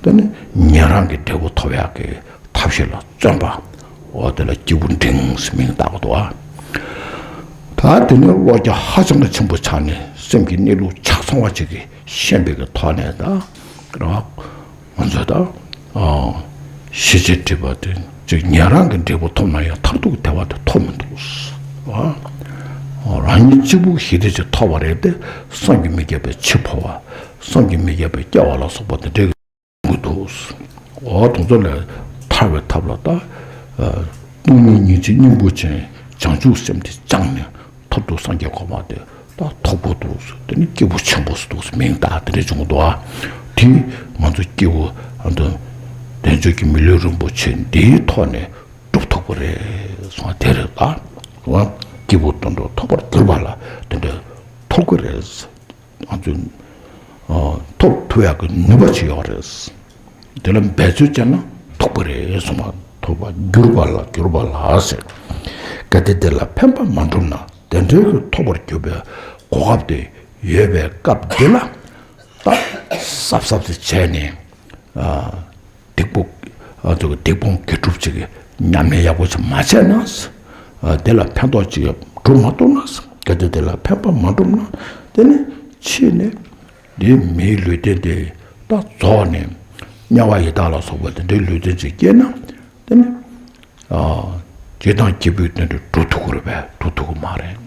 དེ་ནས་ཉན་རང་གི་འབྲས་བུ་ཐོབ་ཡག་གི་ཐབས་ཤེས་ལ་བརྩོན་པ། འོ་དེ་ལ་སྐྱེས་བུ་འབྲིང་ཟེར་མིང་བཏགས་པ་འདུག་ཨ། ད་དེ་ནས་བློ་རྒྱ་ཧ་ཅང་གི་ཆེན་པོ་ཆགས་ནས་སེམས་ཀྱི་གནས་ལུགས་ཆ་ཚང་བ་ཅིག་གི་ཤེས་པའི་གི་ཐོག་ནས་ད་ར། ང་ཚོས་ད། ཨ། ཞི་བྱེད་སྒྲིབ་པ་དེ་ཅིག་ཉན་རང་གི་འབྲས་བུ་ཐོབ་ན་ཡང་མཐར་ཐུག་གི་བདེ་བ་དེ་ཐོབ་མི་འདུག་ཨ། རང་ཉིད་གཅིག་པུ་ཞི་བདེ་ཅིག་ཐོབ་པ་རེད་དེ། བསམ་གྱིས་མི་ཁྱབ་པའི་འཆི་འཕོ་བ། བསམ་གྱིས་མི་ཁྱབ་པའི་སྐྱེ་བ་ལ་སོགས་པ་དེ་འདྲའི་གི་འདུག་འོ་དེ་ཚོ་ལས་ཐར་བའི་ཐབས་ལ་ད། ཨ། སྟོང་ཉིད་སྙིང་རྗེ་སྙིང་པོ་ཅན་བྱང་ཆུབ་སེམས་དེ་སྦྱངས་ནས། མཐར་ཐུག་སངས་རྒྱས་གོ་འཕང་དེ་ད་ཐོབ་པོ་འདུག་ཟེར། དེ་ནི་སྐྱེས་བུ་ཆེན་པོ་ཟེར་འདུག་ཟེར་མིང་བཏགས་དེ་འདྲ་བྱུང་འདུག་ཨ། དེ་ང་ཚོ་སྐྱེས་བུ་ཨ་ད་དལ་འབྱོར་གྱི་མི་ལུས་རིན་པོ་ཆེ་འདིའི་ཐོག་ནས་སྒྲུབ་ཐུབ་ཀྱི་རེད་གསུངས་པ་དེ་རེད་ད། སྐྱེས་བུ་དོན་གྲུབ་ཐོབ་པར་གྱུར་པ་ལ་དེ་འདྲ་ཐོབ་ཀྱི་རེད། ང་ཚོས་ཐོབ་ཐུབ་ཡག་གི་ནུས་པ་ཅིག་ཡོད་རེད། དེ་ལ་འབད་རྩོལ་བྱས་ན་ཐོབ་ཀྱི་རེད་གསུངས་པ། ཐོབ་པར་གྱུར་པ་ལ་གྱུར་པ་ལ་ཟེར། གལ་ཏེ་དེ་ལ་ཕན་པ་མ་བསྒྲུབས་ན། དེ་འདྲའི་གི་ཐོབ་པར་གྱུར་པའི་གོ་སྐབས་དེ་ཡོད་པའི་སྐབས་འདི་ལ་ད་གཟབ་གཟབ་ཏུ་བྱས་ནས། ཨ། སྡིག་པོ། ཨ། དེ་སྡིག་སྤོང་དགེ་སྒྲུབ་ཅིག་གི་ཉམས་ལེན་ཡག་པོ་ཅིག་མ་བྱས་ན། ཨ། དེ་ལ་ཕན་ཐོགས་ཅིག་སྒྲུབ་མ་ཐུབ་ན། གལ་ཏེ་དེ་ལ་ཕན་པ་མ་བསྒྲུབས་ན། དེ་ནི་ཕྱིས་ནས་འདིའི་མིའི་ལུས་རྟེན་དེ་ད་རྫོགས་ནས་དམྱལ་བ་ཡི་དྭགས་ལ་སོགས་པ་དེ་འདྲའི་ལུས་རྟེན་ཅིག་སྐྱེས་ན། དེ་ནི། ཨ། རྒྱུ་དང་རྒྱུ་འབྲས་དེ་འདྲ་སྒྲུབ་ཐུབ་ཀྱི་རེད་པས། སྒྲུབ་ཐུབ་ཀྱི་མ་རེད།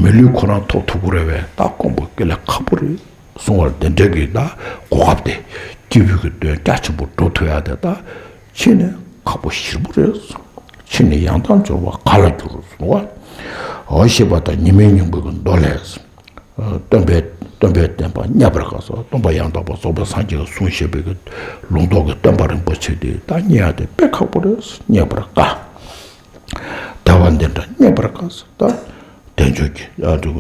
མི་ལུས་ཁོ་རང་ཐོབ་ཐུབ་ཀྱི་རེད་པས། ད་དཀོན་པོ་དཀའ་ལས་ཁག་པོ་རེད་གསུང་བར། དེ་འདྲ་གི་ད་གོ་སྐབས་དེ་སྐྱེས་བུ་གི་དོན་རྒྱ་ཆེན་པོ་སྒྲུབ་ཐུབ་ཡག་དེ་ད་ཕྱིས་ནས་ཁག་པོ་ཞེ་པོ་རེད། ཕྱིས་ནས་ཡང་དག་འབྱོར་བ་ག་ལ་འགྱུར་གསུང་བ། འོ་ཞེས་པ་དང་། ཉི་མའི་སྙིང་པོའི་གི་མདོ་ལས། སྟོན་པའི་སྟོན་པའི་བསྟན་པ་རྙེད་པར་དཀའ་སོགས། སྟོན་པ་ཡང་དག་པ་རྫོགས་པའི་སངས་རྒྱས་ཀྱིས་གསུངས་བཞག་པའི་གི་ལུང་རྟོགས་ཀྱི་སྟོན་པ་རིན་པོ་ཆེ་དེ་ད་རྙེད་ཡག་དེ་དཔེ་ཁག་པོ་རེད། རྙེད་པར་དཀའ། དལ་བ་འདི་འདྲ་རྙེད་པར་དཀའ་ཟེར། ད་དལ་འབྱོར་གྱི་ཨ་འདུག་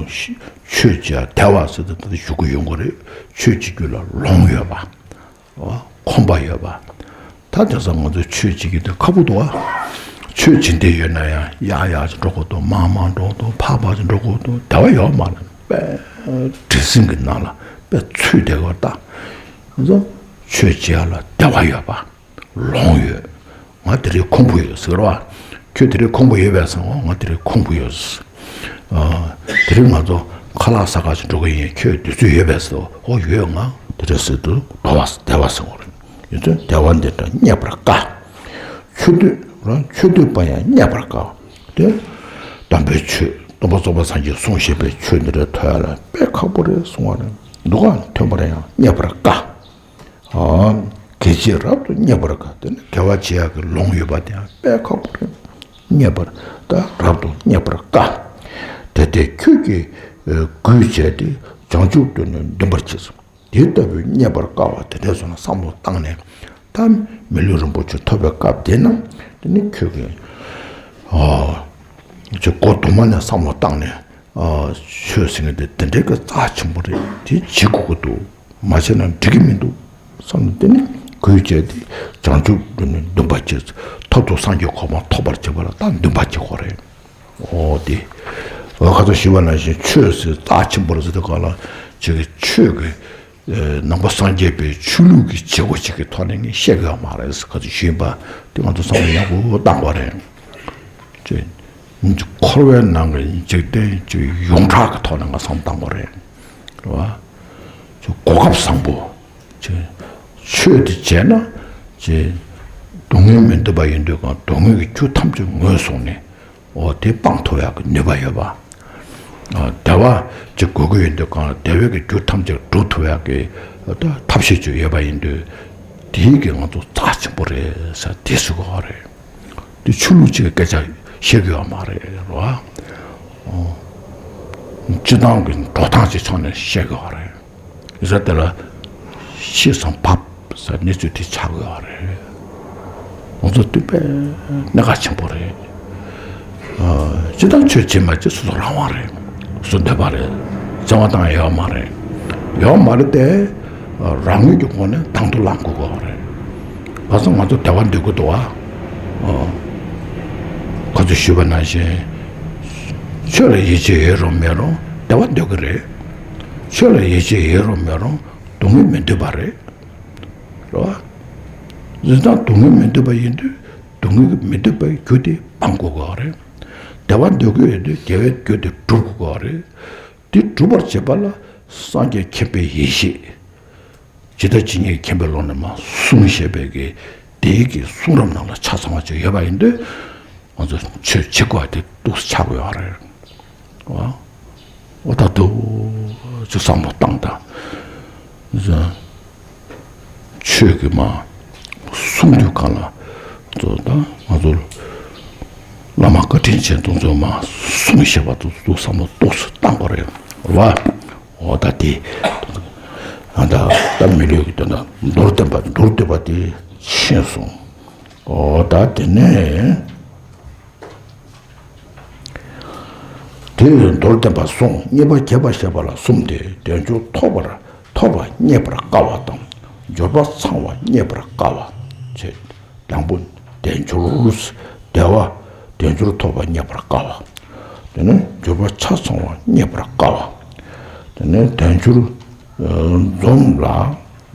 ཆོས་བྱེད་དལ་བ་ཟེར་དེ་ད་ཞུ་གི་ཡོང་གི་རེད། ཆོས་བྱེད་རྒྱུ་ལ་ལོང་ཡོད་པ། ཨོ། ཁོམ་པ་ཡོད་པ། ད་དེང་སང་ང་ཚོ་ཆོས་བྱེད་ཀྱི་དེ་ཁག་པོ་འདུག་ཨ། ཆོས་བྱེད་འདོད་ཡོད་ན་ཡང་ཡར་ཡར་ཅིག་འགྲོ་དགོས་འདུག་མར་མར་འགྲོ་དགོས་འདུག་ཕར་ཕར་ཅིག་འགྲོ་དགོས་འདུག་དལ་བ་ཡོད་མ་རེད། དཔེ་བྲེལ་ཟིང་གི་ནང་ལ་དཔེ་ཚུད་བསྡད་དགོས། ད་ང་ཚོ་ཆོས་བྱེད་ཡག་ལ་དལ་བ་ཡོད་པ། ལོང་ཡོད། ང་དེ་རིང་ཁོམ་པོ་ཡོད་ཟེར་བ། ཁྱོད་དེ་རིང་ཁོམ་པོ་ཡོད་པས་ཟེར་བ། ང་དེ་རིང་ཁོམ་པོ་ཡོད་ཟེར། ཨ། དེ་རིང་ང་ཚོ་ཁ་ལག་ཟ་ག་ཅིག་འགྲོ་གི་ཡིན། ཁྱོད་དུས་ཚོད་ཡོད་པས་ཟེར་བ། ཨོ་ཡོད། ང་དེ་རིང་ཟེར་དུས་དལ་བ་དལ་བ་ཟེར་བ་རེད། ཡིན་ཚུལ་དལ་བ་འདི་འདྲ་རྙེད་པར་དཀའ། ཆོས་འདོད་རང་ཆོས་འདོད་པ་ཡང་རྙེད་པར་དཀའ། དེ་དམ་པའི་ཆོས་སྟོན་པ་རྫོགས་པའི་སངས་རྒྱས་གསུངས་བཞག་པའི་ཆོས་འདི་འདྲ་ཐོས་ཡག་ལ་དཔེ་ཁག་པོ་རེད་གསུང་བ་རེད། འདུག་ག་ཐོས་པར་ཡང་རྙེད་པར་དཀའ། ཨ། གལ་ཆེ་རབ་ཏུ་རྙེད་པར་དཀའ། དེ་ནི་དལ་བ་བྱེད་ཡག་གི་ལོང་ཡོད་པ་དེ་ཡང་དཔེ་ཁག་པོ་རེད། རྙེད་པར་ད་རབ་ཏུ་རྙེད་པར་དཀའ། དེ་ལྟས་ཁྱོད་ཀྱིས་ཨ་གུས་བྱས་ཏེ། བྱང་ཆུབ་ཏུ་ནི་འདུན་པར་གྱིས། དེ་ལྟ་བུའི་རྙེད་པར་དཀའ་བ་དེ་འདྲ་སོང་ན་བསམ་བློ་བཏང་ནས། ད་མི་ལུས་རིན་པོ་ཆེ་ཐོབ་པའི་སྐབས་དེ་ན། དེ་ནི་ཁྱོད་ཀྱིས་ཨ་ཅིག་གོ་དུ་མ་ནས་བསམ་བློ་བཏང་ནས། ཨ། ཆོས་ཟེར་མཁན་དེ་དེ་འདྲའི་གི་རྩ་ཆེན་པོ་རེད། དེ་བྱེད་དགོས་ཀྱི་འདུག་མ་བྱས་ན་འགྲིག་གི་མི་འདུག་བསམ་ནས། དེ་ནི་གུས་བཅས་ཏེ་བྱང་ཆུབ་ཏུ་ནི་འདུན་པ་བསྐྱེད། མཐར་ཐུག་སངས་རྒྱས་གོ་འཕང་ཐོབ་པར་བྱེད་པ་ལ་ད་འདུན་པ་བསྐྱེད་དགོས་རེད། འོ་དེ། འོ་ཁ་ཚོ་ཞུས་པ་ནང་བཞིན་ཆོས་ཟེར་རྩ་ཆེན་པོ་རེད་ཟེར་དུས་སྒང་ལ་ཅིག་གི་ཆོས་ཀྱི། ཨ། ནང་པ་སངས་རྒྱས་པའི་ཆོས་ལུགས་ཀྱི་བྱེད་སྒོ་ཅིག་གི་ཐོག་ནས་ངས་བཤད་དགོས་ཡག་མ་རེད་ཟེར་ཁ་ཚོ་ཞུས་པ་དེ་ང་ཚོ་བསམ་བློ་ཡག་པོ་བཏང་དགོས་རེད། ཅེས། འཁོར་བའི་ནང་གི་འཇིག་རྟེན་གྱི་ཡོངས་གྲགས་ཀྱི་ཐོག་ནས་ང་བསམ་བཏང་དགོས་རེད། རེད་བ། ཅེས་གོ་སྐབས་བཟང་པོ། ཅེས་ཆོས་དེ་བྱས་ན། ཅེས་སྡུག་བསྔལ་མི་འདོད་པ་ཡིན་དུས་སྒང་སྡུག་བསྔལ་གྱི་རྒྱུ་ཐམས་ཅད་ངོས་བཟུང་ནས། འོ་དེ་སྤང་ཐུབ་ཡག་གི་ནུས་པ་ཡོད་པ། ཨ། བདེ་བ་ཅིག་དགོས་ཀྱི་ཡོད་དུས་སྒང་བདེ་བའི་གི་རྒྱུ་ཐམས་ཅད་སྒྲུབ་ཐུབ་ཡག་གི་ད་ཐབས་ཤེས་ཅིག་ཡོད་པ་ཡིན་དུས། དེའི་གི་ང་ཚོ་རྩ་ཆེན་པོ་རེད་ཟེར་དེ་ཟེར་གི་ཡོད་རེད། དེ་ཆོས་ལུགས་གཅིག་གི་སྐད་ཆ་བཤད་གི་ཡོད་མ་རེད། རེད་བ། ཨོ། སྤྱི་བཏང་གི་འགྲོ་སྟངས་ཀྱི་ཕྱོགས་ནས་བཤད་གི་ཡོད་རེད། ཡིན་ཙང་དེ་ལ་ཤེས་སམ་བབ་ཟེར་གནས་ཚུལ་དེ་ཆགས་ཀྱི་ཡོད་རེད། ང་ཚོ་དེ་དཔེ་གནད་འགག་ཆེན་པོ་རེད། ཨ། སྤྱི་བཏང་ཆོས་བྱེད་མ་བྱེད་སོ་སོ་རང་དབང་རེད། སོ་སོ་འདོད་པ་རེད། བཙན་དབང་བཏང་ཡག་ཡོད་མ་རེད། ཡོད་མ་རེད་དེ། རང་ངོས་ཀྱི་སྒོ་ནས་དང་དུ་བླང་དགོས་ཀྱི་ཡོད་རེད། བྱས་ཙང་ང་ཚོ་བདེ་བ་འདོད་ཀྱི་འདུག་བ། ཨ། ཁོ་ཚོས་ཞུས་པ་ནང་བཞིན། ཆོས་ལ་ཡིད་ཆེས་ཡོད་རུང་མེད་རུང་བདེ་བ་འདོད་ཀྱི་རེད། ཆོས་ལ་ཡིད་ཆེས་ཡོད་རུང་མེད་རུང་སྡུག་བསྔལ་མི་འདོད་པ་རེད། རེད་བ། འཛིན་སྟངས་སྡུག་བསྔལ་མི་འདོད་པ་ཡིན་དུས་སྡུག་བསྔལ་མི་འདོད་པའི་རྒྱུ་དེ་སྤང་དགོས་ཀྱི་ཡོད་རེད། བདེ་བ་འདོད་ཀྱི་ཡོད་དུས་དགེ་བའི་རྒྱུ་དེ་སྒྲུབ་དགོས་ཀྱི་ཡོད་རེད། དེ་སྒྲུབ་པར་བྱེད་པ་ལ་སངས་རྒྱས་མཁྱེན་པའི་ཡེ་ཤེས། ཇི་ལྟ་ཇི་སྙེད་མཁྱེན་པའི་ཀློང་ནས་མར་གསུངས་བཞག་པའི་གི་དེའི་གི་གསུང་རབ་ནང་ལ་ཆ་ཚང་བ་ཅིག་ཡོད་པ་ཡིན་དུས། ང་ཚོ་ཆོས་བྱེད་དགོས་པ་དེ་འདུག་སེ་ཆགས་ཀྱི་ཡོད་རེད། ཨ། འོ་ད་འདུག་སེ་བསམ་བློ་བཏང་དང་། ཆོས་ཀྱི་མར་གསུང་དུས་སྒང་ལ་ད་ང་ཚོ་བླ་མ་བཀའ་དྲིན་ཅན་དེ་ཚོས་མར་གསུངས་བཞག་པ་དེ་ཚོ་བསམ་བློ་འདུག་སེ་བཏང་དགོས་རེད། རེད་བ། འོ་ད་དེ། ཨ་ད་ད་མི་ལུས་ཀྱི་དོན་དག་མདོར་བསྟན་པ་མདོར་བསྡུས་པ་དེ་ཤེས་སོང་། འོ་ད་དེ་ནས། དེ་ཡི་མདོར་བསྟན་པ་གསུངས། རྙེད་པ་རྒྱས་པར་བཤད་པ་ལ་གསུམ་སྟེ། དལ་འབྱོར་ཐོབ་པར་ཐོབ་པ་རྙེད་པར་དཀའ་བ་དང་། འབྱོར་པ་ཚང་བ་རྙེད་པར་དཀའ་བ་བྱས། དང་པོ། དལ་འབྱོར། བདེ་བ། དལ་འབྱོར་ཐོབ་པ་རྙེད་པར་དཀའ་བ། དེ་ནས་འབྱོར་པ་ཆ་ཚང་བ་རྙེད་པར་དཀའ་བ། དེ་ནས་དལ་འབྱོར་འཛོམས་ལ།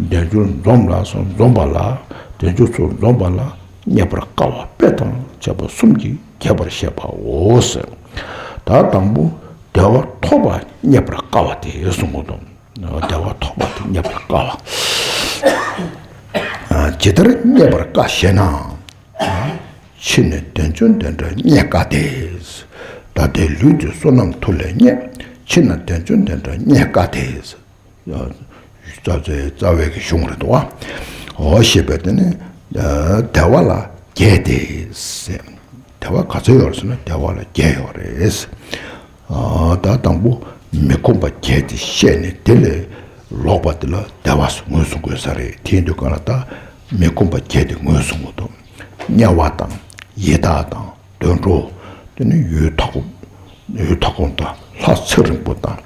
དལ་འབྱོར་འཛོམས་ལ་སོགས་འཛོམས་པ་ལ། དལ་འབྱོར་སོགས་འཛོམས་པ་ལ་རྙེད་པར་དཀའ་བ་དཔེ་དང་བཅས་པ་གསུམ་གྱིས་རྒྱས་པར་བཤད་པའོ། ད་དང་པོ་བདེ་བ་ཐོབ་པ་རྙེད་པར་དཀའ་བ་དེ་གསུང་གི་འདུག་བདེ་བ་ཐོབ་པ་དེ་རྙེད་པར་དཀའ་བ། ཇི་ལྟར་རྙེད་པར་དཀའ་ཞེ་ན། ཕྱི་ནས་དལ་འབྱོར་འདི་འདྲ་རྙེད་དཀའ་སྟེ། ད་ལྟའི་ལུས་འདི་བསོད་ནམས་མཐུ་ལས་རྙེད། ཕྱི་ནས་དལ་འབྱོར་འདི་འདྲ་རྙེད་དཀའ་སྟེ། རྩ་རྩ་བའི་གི་གཞུང་རེད་འདུག་བ། འོ་ཞེས་པས་དེ་ནི་བདེ་བ་ལ་རྒྱས་ཏེ་ཟེར། བདེ་བ་ག་ཚོད་ཡོད་རེད་ཟེར་ན་བདེ་བ་ལ་བརྒྱད་ཡོད་རེད། ད་དང་པོ་མི་ཁོམ་པ་བརྒྱད་དེ་བཤད་ནས་དེ་ལས་ལོག་པ་དེ་ལ་བདེ་བ་ངོས་བཟུང་དགོས་ས་རེད། དེ་ཡིན་དུས་གང་ལ་ད་མི་ཁོམ་པ་བརྒྱད་དེ་ངོས་བཟུང་དགོས་འདུག་དམྱལ་བ་དང་ཡི་དྭགས་དང་། དུད་འགྲོ། དེ་ནི་ཡུལ་མཐའ་འཁོབ། ཡུལ་མཐའ་འཁོབ་དང་ལྷ་ཚེ་རིང་པོ་དང་།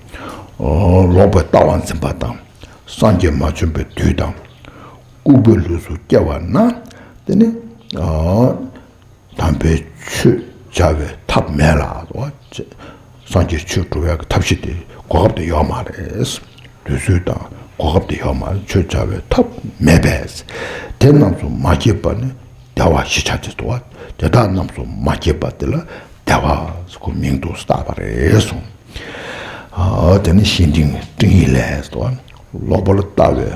ལོག་པའི་ལྟ་བ་འཛིན་པ་དང་། སངས་རྒྱས་མ་བྱོན་པའི་དུས་དང་། ལྐུགས་པའི་ལུས་སུ་སྐྱེ་བ་ན། དེ་ནི་དམ་པའི་ཆོས་བྱ་བའི་ཐབས་མེད་ལ། སངས་རྒྱས་ཆོས་སྒྲུབ་ཡག་གི་ཐབས་ཤེས་དེ་གོ་སྐབས་དེ་ཡོད་མ་རེད། དུས་ཚོད་དང་གོ་སྐབས་དེ་ཡོད་མ་རེད། ཆོས་བྱ་བའི་ཐབས་མེད་པས། དེ་རྣམས་སུ་མ་སྐྱེས་པ་ནི་བདེ་བ་ཞེས་བྱ་སྟེ། དེ་དག་རྣམས་སུ་མ་སྐྱེས་པ་དེ་ལ་བདེ་བ་ཟེར་ཁོ་མིང་དུ་བཏགས་པ་རེད་གསུངས། དེ་ནི་གཞན་དྲིང་སྤྲིང་ཡིག་ལས་སོ། ལོག་པར་ལྟ་བའི།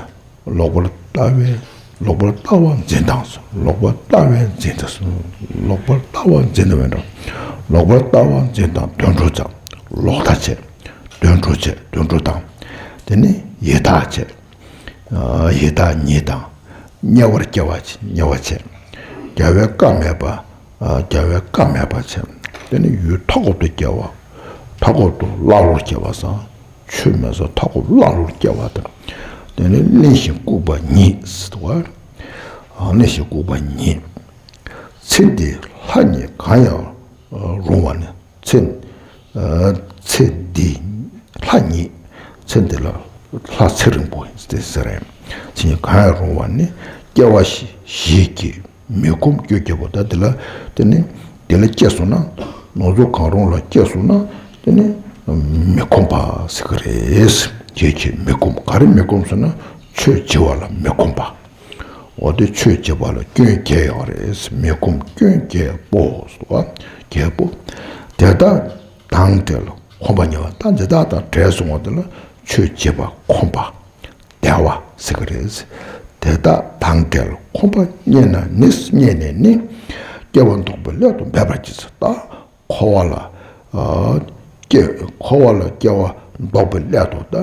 ལོག་པར་ལྟ་བའི། ལོག་པར་ལྟ་བ་འཛིན་སྟངས་སོ། ལོག་པར་ལྟ་བའི་འཛིན་སྟངས་སོ། ལོག་པར་ལྟ་བ་འཛིན་སྟངས་མེད་འགྲོ། ལོག་པར་ལྟ་བ་འཛིན་སྟངས་དུད་འགྲོ་དང་། ལོག་ལྟ་བྱེད། དུད་འགྲོ་བྱེད། དུད་འགྲོ་དང་། དེ་ནི་ཡི་དྭགས་བྱེད། ཡི་དྭགས་ཉིད་དང་། དམྱལ་བར་སྐྱེ་བ་བྱེད། དམྱལ་བ་བྱེད། རྒྱལ་བའི་བཀའ་མེད་པ། རྒྱལ་བའི་བཀའ་མེད་པ་བྱེད། དེ་ནི་ཡུལ་མཐའ་འཁོབ་ཏུ་སྐྱེ་བ། མཐའ་འཁོབ་ཏུ་ཀླ་ཀློར་སྐྱེ་བ་སང་། ཆོས་མེད་སར་མཐའ་འཁོབ་ཀླ་ཀློར་སྐྱེ་བ་དང་། དེ་ནི་གླེན་ཞིང་ལྐུགས་པ་ཉིད་ཟེར་བ། གླེན་ཞིང་ལྐུགས་པ་ཉིད། ཚེ་འདིའི་ལྷ་ཉིད་གང་ཡང་རུང་བ་ནི། ཚེ། ཚེ་འདིའི་ལྷ་ཉིད། ཚེ་འདི་ལ་ལྷ་ཚེ་རིང་པོ་ཡིན་ཏེ་ཟེར་རེད། ཚེ་ཉིད་གང་ཡང་རུང་བ་ནི། སྐྱེ་བ་ཞིག་གི་མི་ཁོམ་སྐྱོ་སྐྱེ་བོ་ད་དེ་ལ། དེ་ནི་དེ་ལ་སྐྱེས་སོང་ན། ནོར་འཛོལ་གང་རུང་ལ་སྐྱེས་སོང་ན། དེ་ནི་མི་ཁོམ་པ་ཟེར་གི་རེད། ཁྱེད་ཀྱིས་མི་ཁོམ་ག་རེ་མི་ཁོམ་ཟེར་ན་ཆོས་བྱེད་པ་ལ་མི་ཁོམ་པ། འོ་དེ་ཆོས་བྱེད་པ་ལ་སྐྱོན་བརྒྱད་ཡོད་རེད། མི་ཁོམ་སྐྱོན་བརྒྱད་པོ་ཟེར་བ། བརྒྱད་པོ། དེ་དག་དང་བྲལ་ལ་ཁོམ་པ་ཉེ་བ་དང་དེ་དག་དང་བྲལ་སོང་བ་དེ་ལ་ཆོས་བྱེད་པ་ཁོམ་པ། བདེ་བ་ཟེར་གི་རེད། དེ་དག་དང་བྲལ་ཁོམ་པ་རྙེད་ན་ནི། རྙེད་ནས་ནི། སྐྱེ་བ་ལྡོག་པའི་སླད་དུ་འབད་པར་བགྱི་ཟེར། ད་འཁོར་བ་ལ། སྐྱེ། འཁོར་བ་ལ་སྐྱེ་བ་ལྡོག་པའི་སླད་དུ་ད་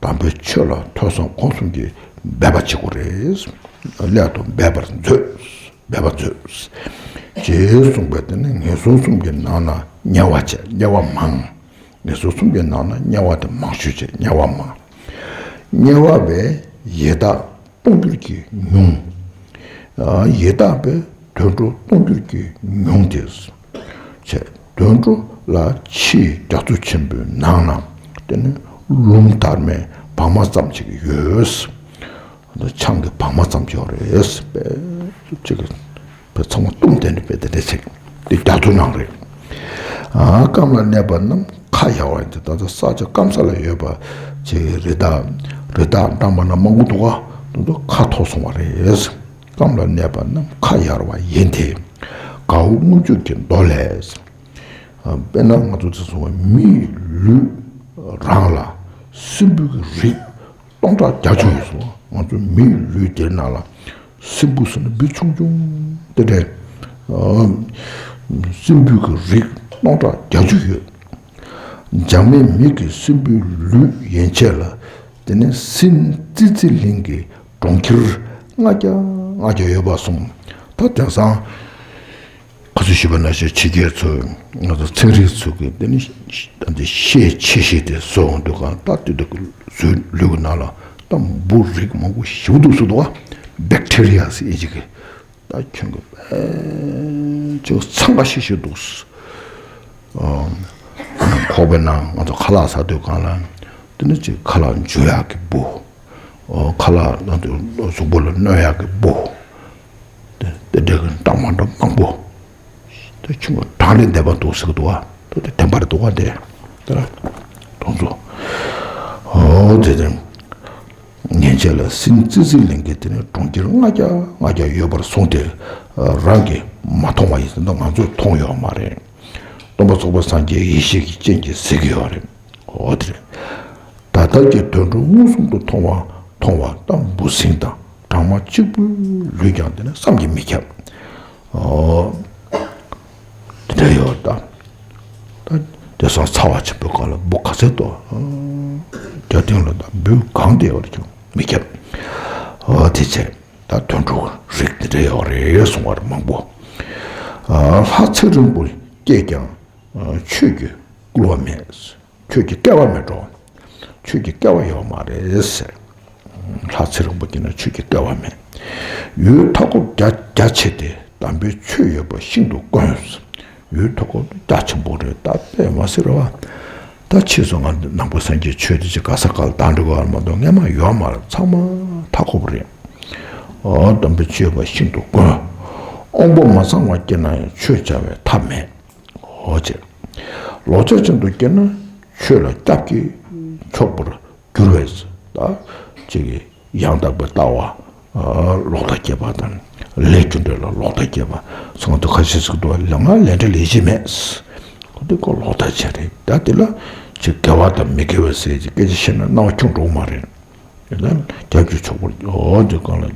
དམ་པའི་ཆོས་ལ་ཐོས་བསམ་སྒོམ་གསུམ་གྱིས་འབད་པ་བྱེད་དགོས་རེད། སླད་དུ་འབད་པར་མཛོད། འབད་པ་མཛོད། ཅེས་གསུངས་པས་དེ་ནི་ངན་སོང་གསུམ་གྱི་ནང་ན་དམྱལ་བ་བྱས། དམྱལ་བ་མང་། ངན་སོང་གསུམ་གྱི་ནང་ན་དམྱལ་བ་དེ་མང་ཤོས་བྱས། དམྱལ་བ་མང་། དམྱལ་བ་བས་ཡི་དྭགས་སྟོང་འགྱུར་གྱིས་ཉུང་། ཡི་དྭགས་པས་དུད་འགྲོ་སྟོང་འགྱུར་གྱིས་ཉུང་སྟེ། བྱས། དུད་འགྲོ་ལ་ཕྱིའི་རྒྱ་མཚོ་ཆེན་པོའི་ནང་ན་དེ་ནི་ལུང་དར་མའི་བག་མ་ཙམ་ཅིག་ཡོད། ཆང་གི་བག་མ་ཙམ་ཅིག་ཡོད་རེད། པས་ཅིག་པས་ཚང་མ་བཏུམས་བསྡད་ནས་པས་དེ་འདྲ་ཅིག་དེ་རྒྱ་མཚོ་ནང་རེད། ཨ། སྐམ་ལ་གནས་པ་རྣམས་ཁ་ཡལ་བ་ཡིན་ཏེ། ད་ལྟ་ས་ཆ་སྐམ་ས་ལ་ཡོད་པ། ཅེས་རི་དྭགས་རི་དྭགས་འདྲ་མི་འདྲ་མང་པོ་འདུག་ག་དེ་ཚོ་ཁ་འཐོར་སོང་བ་རེད། རྐངམ་ལ་གནས་པ་རྣམས་ཁ་གཡར་བ་ཡིན་ཏེ། གའུ་རྔུལ་ཆུ་གི་མདོ་ལས། དཔེར་ན་ང་ཚོ་ཚོ་སོང་བ་མིའི་ལུས་རང་ལ་སྲིན་འབུ་གི་རིགས་སྟོང་ཕྲག་བརྒྱད་ཅུ་ཡོད་སོང་། ང་ཚོ་མིའི་ལུས་དེ་ནང་ལ་སྲིན་འབུ་ཟེར་ན་འབུ་ཆུང་ཆུང་དེ་འདྲས། སྲིན་འབུ་གི་རིགས་སྟོང་ཕྲག་བརྒྱད་ཅུ་ཡོད། འཇག་མའི་མིག་གི་སྲིན་པོའི་ལུས་ཡན་ཆད་ལ། དེ་ནས་སྲིན་ཙི་ཙི་ལིང་གི་གྲོང་ཁྱེར་ལྔ་བརྒྱ་ལྔ་བརྒྱ་ཡོད་པ་སོང་། ད་དེང་སང་ཁ་སང་ཞུས་པ་ནང་བཞིན་ཕྱི་རྒྱལ་ཚོས་ང་ཚོ་ཚན་རིག་ཚོ་གི་དེ་ནི་ཤ་དེ་ཤས་ཆེ་ཤོས་དེ་བཟོ་འོང་དུས་གང་ལྟར་དེ་དག་གི་བཟོའི་ལུས་ཀྱི་ནང་ལ་ད་འབུ་རིགས་མང་པོ་ཞེ་པོ་འདུག་ཟེར་འདུག་ག་བེག་ཊེ་རི་ཡ་ཟེར་ཨིན་ཇི་གི། ད་ཁྱོད་ཀྱི་དཔེ་ཅིག་འཚང་ཁ་ཤིག་ཤིག་འདུག་ཁོག་པའི་ནང་ང་ཚོ་ཁ་ལག་ཟ་དུས་གང་ལ་དེ་ནི་ཅིག་ཁ་ལག་འཇུ་ཡག་གི་འབུ། ཁ་ལག་ང་ཚོ་གཟུགས་པོ་ལ་གནོད་ཡག་གི་འབུ། དེ་དེ་འདྲ་གི་འདྲ་མི་འདྲ་མང་པོ། དེ་ཁྱོད་ཀྱི་གྲངས་ལས་འདས་པ་འདུག་ཟེར་གི་འདུག་ག་དེ་དེ་བདེན་པ་རེད་འདུག་ག་དེ་དེ་ལ་དོན་ཚོ། ཨོ་དེ་དེ། ཉེན་ཆེ་ལ་སྲིན་ཙི་ཙི་ལིང་གི་དེ་ནས་གྲོང་ཁྱེར་ལྔ་བརྒྱ་ལྔ་བརྒྱ་ཡོད་པར་གསུངས་ཏེ། རང་གིས་མ་མཐོང་བ་ཡིན་ཟེར་ན་ང་ཚོས་མཐོང་ཡོད་མ་རེད། སྟོན་པ་ཚོགས་པ་སངས་རྒྱས་ཡེ་ཤེས་ཀྱི་སྤྱན་གྱིས་གཟིགས་ཀྱི་ཡོད་རེད། འོ་དེ་རེད། ད་ལྟ་གྱི་དུད་འགྲོ་མངོན་སུམ་དུ་མཐོང་བ་མཐོང་བ་ལྟ་འབུ་སྲིན་དང་གྲང་མ་གཅིག་པུའི་ལུས་ཀྱང་དེ་ནས་བསམ་གྱིས་མི་ཁྱབ། འོ། དེ་འདྲ་ཡོད་ད། ད་དེང་སང་ཚ་བ་ཆེན་པོའི་སྐབས་ལ་འབུ་ག་ཚད་འདུག་རྒྱ་སྟེང་ལ་ད་འབུ་གང་དེ་ཡོད་ཀྱང་མི་ཁྱབ། འོ་དེ་བྱས་ད་དུད་འགྲོ་རིགས་དེ་འདྲ་ཡོད་རེད་གསུང་བ་རེད་མང་པོ། ལྷ་ཚེ་རིང་པོ་སྐྱེས་ཀྱང་ཆོས་ཀྱི་སྐུལ་བ་མེད། ཆོས་ཀྱི་སྐལ་བ་མེད་འགྲོ། ཆོས་ཀྱི་སྐལ་བ་ཡོད་མ་རེད་ཟེར། ལྷ་ཚེ་རིང་པོ་སྐྱེས་ན་ཆོས་ཀྱི་སྐལ་བ་མེད། ཡུལ་མཐའ་འཁོབ་རྒྱ་རྒྱ་ཆེ་སྟེ་དམ་པའི་ཆོས་ཡོད་པ་ཤིན་ཏུ་དཀོན། ཡུལ་མཐའ་འཁོབ་རྒྱ་ཆེན་པོ་རེད་ད་དཔེ་མ་སྲིད་རེད་བ། ད་ཕྱིས་སུ་ང་ནང་པ་སངས་རྒྱས་ཆོས་དེ་ཅིག་ག་ས་ག་ལ་བཏང་འགྲོ་གི་ཡོད་མ་གཏོགས་སྔས་མ་ཡོད་མ་རེད། ཚང་མ་མཐའ་འཁོབ་རེད། ཨོ་དམ་པའི་ཆོས་ཡོད་པ་ཤིན་ཏུ་དཀོན། དབང་པོ་མ་ཚང་བ་སྐྱེས་ན་ཡང་ཆོས་བྱ་བའི་ཐབས་མེད། འོ་ཅེ། ལོག་ལྟ་ཅན་དུ་སྐྱེས་ན་ཆོས་ལ་སྐྱབས་ཀྱིས་ཆོག་པར་འགྱུར་བས། ད་ཅིག་ཡང་དག་པའི་ལྟ་བ་ལོག་ལྟ་སྐྱེས་པ་དང་ལས་རྒྱུ་འབྲས་ལ་ལོག་ལྟ་སྐྱེས་པ་སོང་དུས་ཁ་ཤས་ཤིག་ཏུ་ལས་ང་ལས་འབྲས་ལས་གཞི་མེད། ཁོ་དེ་ཁོ་ལོག་ལྟ་ཅན་རེད། ད་དེ་ལ་ཅིག་དགེ་བ་དང་མི་དགེ་བ་ཟེར་ཅིག་སྐད་ཆ་བཤད་ན་སྣང་བ་ཆུང་འགྲོ་གི་མ་རེད། ཡིན་ན་སྐྱབས་ཀྱིས་ཆོག་པར་འོ་འདི་གང་ལ།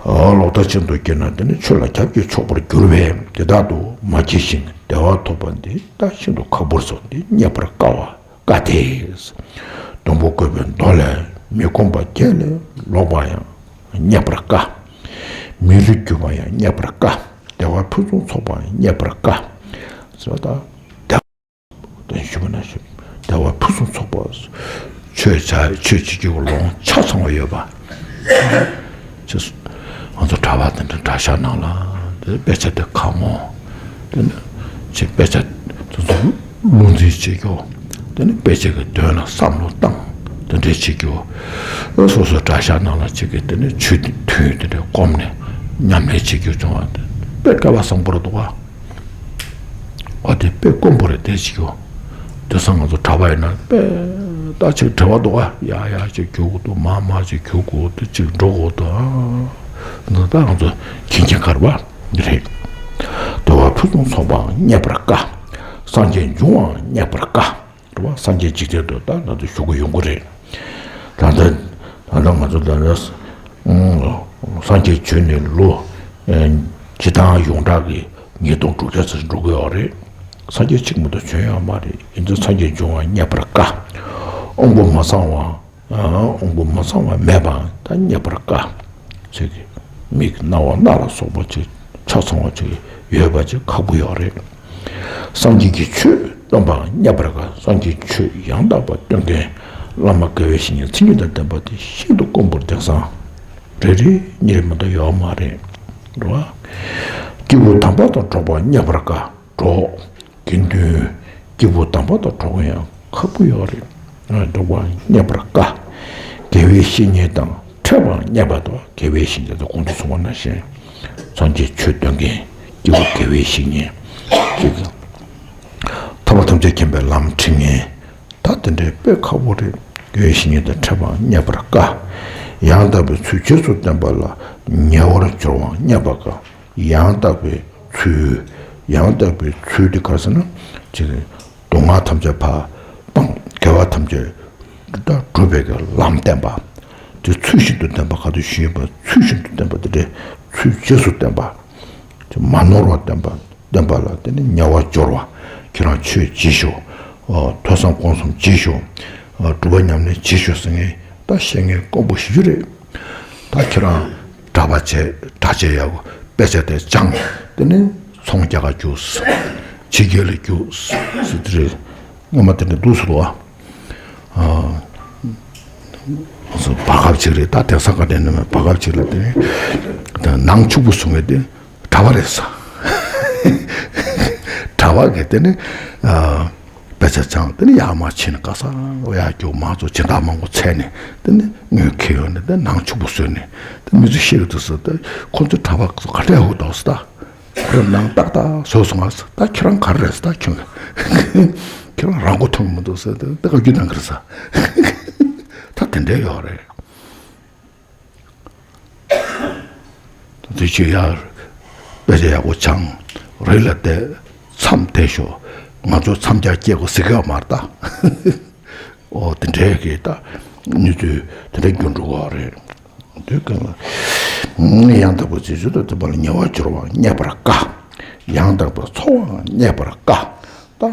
ཨ་ལོག་ལྟ་ཅན་དུ་སྐྱེས་ན་དེ་ནི་ཆོས་ལ་སྐྱབས་ཀྱིས་ཆོག་པར་འགྱུར་བས་དེ་དག་ཏུ་མ་སྐྱེས་ཤིང་བདེ་བ་ཐོབ་པ་འདི་ད་ཤིན་ཏུ་ཁག་པོར་སོང་སྟེ་རྙེད་པར་དཀའ་བ་དཀའ་སྟེ། སྡོང་པོ་བཀོད་པའི་མདོ་ལས་མི་ཁོམ་པ་བརྒྱད་ལས་ལོག་པ་ཡང་རྙེད་པར་དཀའ། མི་རིགས་གྱུར་པ་ཡང་རྙེད་པར་དཀའ། བདེ་བ་ཕུན་སུམ་ཚོགས་པའང་རྙེད་པར་དཀའ། ཟེར་བ་དང་། དོན་ཞུ་བ་ན་ཞུ། བདེ་བ་ཕུན་སུམ་ཚོགས་པ། ཆོས་བྱ་ཆོས་བྱེད་རྒྱུ་ལོང་ཆ་ཚང་བ་ཡོད་པ། ཅེས། ང་ཚོ་གྲྭ་པ་དེ་འདྲ་གྲྭ་ཤག་ནང་ལ་དེ་དཔེ་ཆ་དེ་གང་ངོ་། དེ་ནི་ཅེས་དཔེ་ཆ་དེ་ཚོ་བློ་འཛིན་བྱེད་རྒྱུ། དེ་ནི་དཔེ་ཆ་གི་དོན་ལ་བསམ་བློ་བཏང་དེ་འདྲས་བྱེད་རྒྱུ། སོ་སོ་གྲྭ་ཤག་ནང་ལ་ཅིག་གི་དེ་ནི་ཆོས་དུས་དེ་འདྲས་བསྒོམས་ནས་ཉམས་ལེན་བྱེད་རྒྱུ་བྱུང་བ་དེ་དཔེ་སྐལ་བ་བཟང་པོ་རེད་འདུག་བ། ཨ་དེ་དཔེ་དཀོན་པོ་རེད་དེ་ཅིག་ཡོད། དེང་སང་ང་ཚོ་གྲྭ་པ་ཡིན་ན་དཔེ་ད་ཅིག་བྲེལ་བ་འདུག་ཨ། ཡ་ཡ་ཅིག་རྒྱུག་དགོས་འདུག་མ་མ་ཅིག་རྒྱུག་དགོས་འདུག་ཅིག་འགྲོ་དགོས་འདུག་ཨ། འདི་ད་ང་ཚོ་མཁྱེན་མཁྱེན་གར་བ་འདི་རེད། བདེ་བ་ཕུན་སུམ་ཚོགས་པའང་རྙེད་པར་དཀའ། སངས་རྒྱས་འབྱུང་བའང་རྙེད་པར་དཀའ། རེད་བ། སངས་རྒྱས་འཇིག་རྟེན་དུ་ད་ང་ཚོ་བཞུགས་ཀྱི་ཡོང་གི་རེད། ད་ལྟ་ད་ལྟ་ང་ཚོ་ད་ལྟ་སངས་རྒྱས་བྱོན་ནས་ལོ་ཨེ་སྤྱི་བཏང་ཡོངས་གྲགས་ཀྱི་ཉིས་སྟོང་དྲུག་བརྒྱ་ཙམ་འགྲོ་གི་ཡོད་རེད། སངས་རྒྱས་གཅིག་མ་གཏོགས་བྱོན་ཡོད་མ་རེད། ཡིན་ཙང་སངས་རྒྱས་འབྱུང་བ་རྙེད་པར་དཀའ། དབང་པོ་མ་ཚང་བ། དབང་པོ་མ་ཚང་བ་མེད་པའང་ད་རྙེད་པར་དཀའ། ཚིག་གི་མིག་རྣ་བ་སྣ་ལ་སོགས་པ་ཅིག་ཆ་ཚང་བ་ཅིག་ཡོད་པ་ཅིག་ཁག་པོ་ཡོད་རེད། སངས་རྒྱས་ཀྱི་ཆོས་སྟོན་པའང་རྙེད་པར་དཀའ། སངས་རྒྱས་ཆོས་ཡང་དག་པ་སྟོན་མཁན་བླ་མ་དགེ་བའི་བཤེས་གཉེན་མཚན་ཉིད་དང་ལྡན་པ་དེ་ཤིན་ཏུ་དཀོན་པོར་དེང་སང་རེ་རེ་གཉིས་རེ་མ་གཏོགས་ཡོད་མ་རེད། རེད་བ། སྐྱེས་བུ་དམ་པ་དང་འགྲོགས་པའང་རྙེད་པར་དཀའ། འགྲོགས། དགེ་འདུན། སྐྱེས་བུ་དམ་པ་དང་འགྲོགས་པ་ཡང་ཁག་པོ་ཡོད་རེད། འགྲོགས་པའང་རྙེད་པར་དཀའ། དགེ་བའི་བཤེས་གཉེན་དང་འཕྲད་པའང་རྙེད་པར་དཀའ། དགེ་བའི་བཤེས་གཉེན་དང་གོང་དུ་གསུངས་པ་ནང་བཞིན། སངས་རྒྱས་ཆོས་སྟོན་མཁན། སྐྱེས་བུ་དགེ་བའི་བཤེས་གཉེན། ཅིག་ཐར་པ་ཐམས་ཅད་མཁྱེན་པའི་ལམ་ཁྲིད་མཁན། ད་དེ་འདྲའི་དཔེ་ཁག་པོ་རེད། སྐྱེ་བའི་བཤེས་གཉེན་དང་འཕྲད་པའང་རྙེད་པར་དཀའ། ཡང་དག་པའི་ཚུལ་རྗེས་སུ་བསྟན་པ་ལ་ཉེ་བར་སྦྱོར་བའང་རྙེད་པར་དཀའ། ཡང་དག་པའི་ཚུལ། ཡང་དག་པའི་ཚུལ་དེ་ག་རེ་ཟེར་ན། ཅིག་སྡུག་བསྔལ་ཐམས་ཅད་ཕར་སྤངས། དགེ་བ་ཐམས་ཅད་ད་སྒྲུབ་པའི་གི་ལམ་བསྟན་པ། དེ་ཚུལ་བཞིན་དུ་བསྟན་པ། ག་དུས་ཞུས་པ་ཚུལ་བཞིན་དུ་བསྟན་པ་དེ་འདྲའི་ཚུལ་རྗེས་སུ་བསྟན་པ། དེ་མ་ནོར་བར་བསྟན་པ། བསྟན་པ་ལ་དེ་ནི་ཉེ་བར་སྦྱོར་བ། ཁྱེད་རང་ཆོས་བྱེད་ཤོག་ཨ། ཐོས་བསམ་སྒོམ་གསུམ་བྱེད་ཤོག་ཨ། སྒྲུབ་པ་ཉམས་ལེན་བྱེད་ཤོག་ཟེར་མཁན་ད་བཤད་མཁན་དཀོན་པོ་ཞེ་པོ་ཅིག་རེད། ད་ཁྱེད་རང་གྲྭ་པ་བྱས། གྲྭ་ཆས་ཡག་པོ་དཔེ་ཆ་དེ་སྦྱངས། དེ་ནས་ཚོང་རྒྱག་ག་རྒྱུགས། ཕྱི་རྒྱལ་ལ་རྒྱུགས་ཟེར་དེ་རེད། སྔོན་མ་དེ་འདྲ་འདུག་ཟེར་བ། ཨ། བར་སྐབས་ཅིག་རེད། ད་དེང་སང་ག་འདྲ་ཡིན་ནམ། བར་སྐབས་ཅིག་ལ་དེ་ནས་ནང་ཕྱུག་པོ་བཟོ་མཁན་དེ་གྲྭ་པ་རེད་ཟེར། གྲྭ་པ་གིས་དེ་ནས་ཨ། དཔེ་ཆ་སྦྱངས། དེ་ནས་ཡར་མར་ཕྱིན་ནས་ག་ས་ཡར་རྒྱུགས། མང་ཚོགས་སྦྱིན་བདག་མང་པོ་བཙལ་ནས། དེ་ནས་དངུལ་ཁེལ་ཡོང་ནས། དེ་ནང་ཕྱུག་པོ་བཟོས་ནས། དེ་མི་ཚོས་བཤད་ཀྱི་འདུག་ཟེར། དེ་ཁོ་ཚོ་གྲྭ་པ་ག་འདྲ་ཡོད་འདུག་ཟེར། ད། ཁོས་ནང་ཏག་ཏག་བཟོས་སོང་ང་ཟེར། ད་ཁྱེད་རང་ག་རེ་རེད་ཟེར། ད་ཁྱོད་ཁྱེད་རང་རང་མགོ་ཐོན་གྱི་མི་འདུག་ཟེར། ད་བཀའ་བཀྱོན་གནང་གི་རེད་ཟེར། ད་དེ་འདྲ་ཡོད་རེད། ད་དེ་ཁྱོད་ཡར་དཔེ་ཆ་ཡག་པོ་སྦྱངས། རི་ལ་བསྡད། མཚམས་བསྡད་ཤོག་ང་ཚོ་མཚམས་སྦྱར་སྐྱེལ་དགོས་ཟེར་གི་ཡོད་མ་རེད་ད། ཨོ་དེ་འདྲའི་གི་ད་གནས་ཚུལ་དེ་འདྲ་འགྱུར་འགྲོ་གི་རེད། དུས་གང་ལ། ཡང་དག་པའི་རྗེས་སུ་བསྟན་པ་ལ་ཉེ་བར་སྦྱོར་བའང་རྙེད་པར་དཀའ། ཡང་དག་པའི་འཚོ་བའང་རྙེད་པར་དཀའ། ད་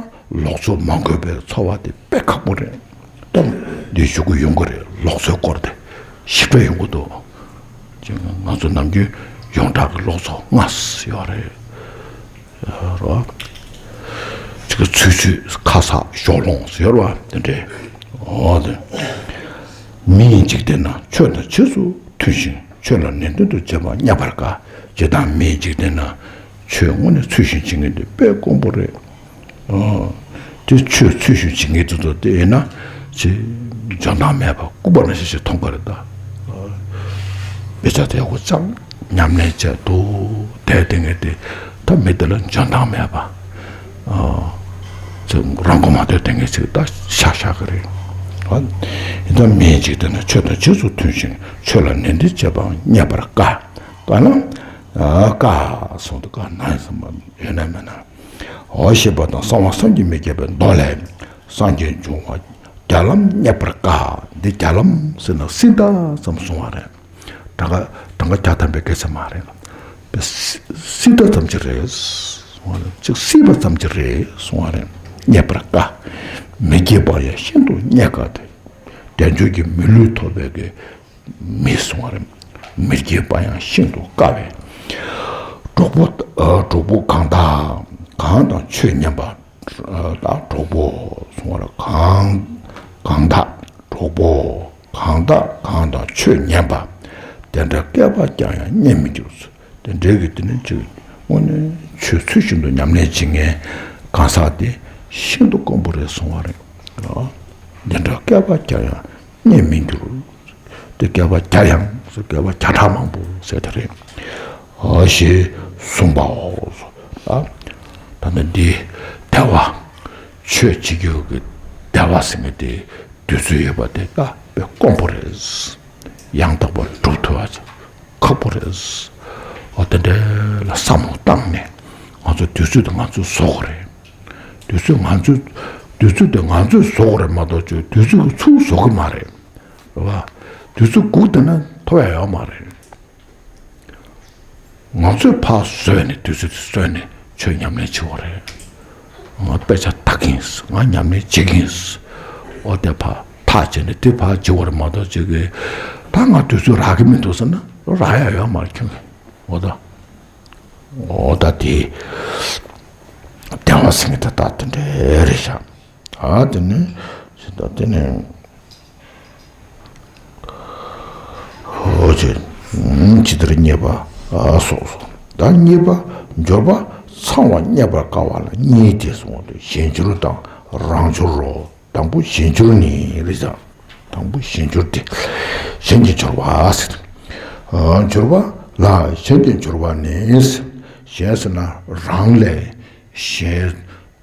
ལོག་འཚོ་མ་དགོས་པའི་འཚོ་བ་དེ་དཔེ་ཁག་པོ་རེད། ད་འདི་ཞུ་གི་ཡོང་གི་རེད། ལོག་འཚོའི་སྐོར་དེ་ཞིབ་ཕྲ་ཡོང་གི་འདུག་ཅེས་ང་ཚོ་ནམ་རྒྱུན་ཡོངས་གྲགས་ཀྱི་ལོག་འཚོ་ལྔ་ཡོད་རེད། རོ། ཅིག་ཚུལ་འཆོས། ཁ་གསག། ཕྱོགས་ལྷུང་ཟེར་བ་དེ་འདྲས། འོ་དེ། མིའི་འཇིག་རྟེན་ན་ཆོས་དང་རྗེས་སུ་མཐུན་ཞིང་ཆོས་ལ་ནན་ཏན་དུ་བྱེད་པ་རྙེད་པར་དཀའ། བྱས་ཙང་མིའི་འཇིག་རྟེན་ན་ཆོས་དངོས་གནས་ཚུལ་བཞིན་བྱེད་མཁན་དེ་དཔེ་དཀོན་པོ་རེད། ཨོ། དེ་ཆོས་ཚུལ་བཞིན་བྱེད་མཁན་དེ་ཚོ་དེ་ཡིན་ན་ཅི་འཇོན་ཐང་མེད་པ་ལྐུགས་པ་ནང་བཞིན་ཞིག་མཐོང་གི་རེད་ད། དཔེ་ཆ་དེ་ཡག་པོ་སྦྱངས། ཉམས་ལེན་བྱས། འདུག་བསྡད་དེ་ངས་དེ་ད་མི་དེ་ལ་འཇོན་ཐང་མེད་པ། ཨ། ཅིག་རང་མགོ་མ་ཐོན་དེ་ངས་ཅིག་ད་ཤག་ཤག་གི་རེད། ཨ། ཡིན་ད་མིའི་འཇིག་རྟེན་ན་ཆོས་དང་རྗེས་སུ་མཐུན་ཞིང་ཆོས་ལ་ནན་ཏན་བྱེད་པའང་རྙེད་པར་དཀའ། དཀའ་ན། ཨ། དཀའ་གསུངས་འདུག་དཀའ་ན་ཡིན་ཟེར་མ་ཡོད་ན་མེད་ན། འོ་ཞེས་པ་དང་གསང་བ་བསམ་གྱིས་མི་ཁྱབ་པའི་མདོ་ལས། སངས་རྒྱས་འབྱུང་བ་བརྒྱ་ལམ་རྙེད་པར་དཀའ། འདི་བརྒྱ་ལམ་ཟེར་ན་སྲིད་མཐའ་ཙམ་གསུང་བ་རེད། གྲངས་ཀ་གྲངས་ཀ་བརྒྱ་ཐམ་པའི་སྐད་ཆ་མ་རེད། པའི་སྲིད་མཐའ་ཙམ་ཅིག་རེད་གསུང་བ་རེད། ཅིག་སྲིད་པ་ཙམ་ཅིག་རེད་གསུང་བ་རེད། རྙེད་པར་དཀའ། མི་བརྗེད་པ་ཡང་ཤིན་ཏུ་རྙེད་དཀའ་སྟེ། དལ་འབྱོར་གྱི་མི་ལུས་ཐོབ་པའི་གི་མི་གསུང་བ་རེད། མི་བརྗེད་པ་ཡང་ཤིན་ཏུ་དཀའ་བས། གྲོགས་པོ། ཨ། གྲོགས་པོ་གང་དག་གང་དང་ཆོས་ཉན་པ། ཨ། ད་གྲོགས་པོ་གསུང་བ་རེད། གང་། གང་དག་གྲོགས་པོ་གང་དག་གང་དང་ཆོས་ཉན་པ། དེ་འདྲ་བསྐལ་པ་བརྒྱར་ཡང་རྙེད་མི་འགྱུར། དེ་འདྲའི་གི་དེ་ནི་ཅིག་དངོས་གནས་ཆོས་ཚུལ་བཞིན་དུ་ཉམས་ལེན་བྱེད་མཁན་གང་ཟག་དེ་ཤིན་ཏུ་དཀོན་པོ་རེད་གསུང་བ་རེད། ཨ། དེ་འདྲ་བསྐལ་པ་བརྒྱར་ཡང་རྙེད་མི་འགྱུར། དེ་བསྐལ་པ་བརྒྱ་ཡང་། བསྐལ་པ་བརྒྱ་ཕྲག་མང་པོ་ཟེར་དེ་རེད། ཨ། ཞེས་གསུངས་པའོ། ཨ། ད་ནི་འདི་བདེ་བ། ཆོས་བྱེད་རྒྱུ་གི་བདེ་བ་ཟེར་མཁན་དེ་དུས་ཚོད་ཡོད་པ་དེ་ད་དཔེ་དཀོན་པོ་རེད། ཡང་དག་པར་སྒྲུབ་ཐུབ་པ་ཁག་པོ་རེད། འོ་དེ་འདྲ་ལ་བསམ་བློ་བཏང་ནས་ང་ཚོ་དུས་ཚོད་དེ་ང་ཚོས་བཟོ་དགོས་རེད། དུས་ཚོད་ང་ཚོས། དུས་ཚོད་དེ་ང་ཚོས་བཟོ་དགོས་རེད་མ་གཏོགས་ཅིག་དུས་ཚོད་ཀྱིས་ཚུར་བཟོ་གི་མ་རེད། རེད་བ། དུས་ཚོད་སྒུག་བསྡད་ན་ཐོབ་ཡ་ཡོད་མ་རེད། ང་ཚོས་ཕར་བཟོས་ནས་དུས་ཚོད་དེ་བཟོས་ནས་ཆོས་ཉམས་ལེན་བྱེད་དགོས་རེད། ང་དཔེ་ཆ་ལྟ་གི་ཡིན། ང་ཉམས་ལེན་བྱེད་ཀྱི་ཡིན། འོ་དེ་ཕར་ཐག་བཅད་ནས་དེ་ཕར་བྱེད་དགོས་རེད་མ་གཏོགས་ཅིག་གིས་ད་ང་དུས་ཚོད་རག་གི་མི་འདུག་ཟེར་ན་རག་ཡ་ཡོད་མ་རེད་ཁྱོད་ཀྱིས། འོ་ད། འོ་ད་དེ། བདེ་བ་ཟེར་མཁན་དེ་ད་དེ་འདྲ་རེད་ཤག་ད་དེ་ནི། ད་དེ་ནི། འོ་ཅེ། ཇི་ལྟར་རྙེད་པ། ཨ། སོགས་སོ། ད་གཉིས་པ། འབྱོར་པ་ཚང་བ་རྙེད་པར་དཀའ་བ་ལ་གཉིས་ཏེ་གསུངས་པ་སྟེ། གཞན་འབྱོར་དང་རང་འབྱོར་རོ། དང་པོ་གཞན་འབྱོར་ནི་རེད་ཙང་། དང་པོ་གཞན་འབྱོར་ཏེ། གཞན་གྱི་འབྱོར་བ་ཟེར། ཨ། འབྱོར་པ་ལ་གཞན་གྱི་འབྱོར་བ་ནི། གཞན་ཟེར་ན་རང་ལས་གཞན།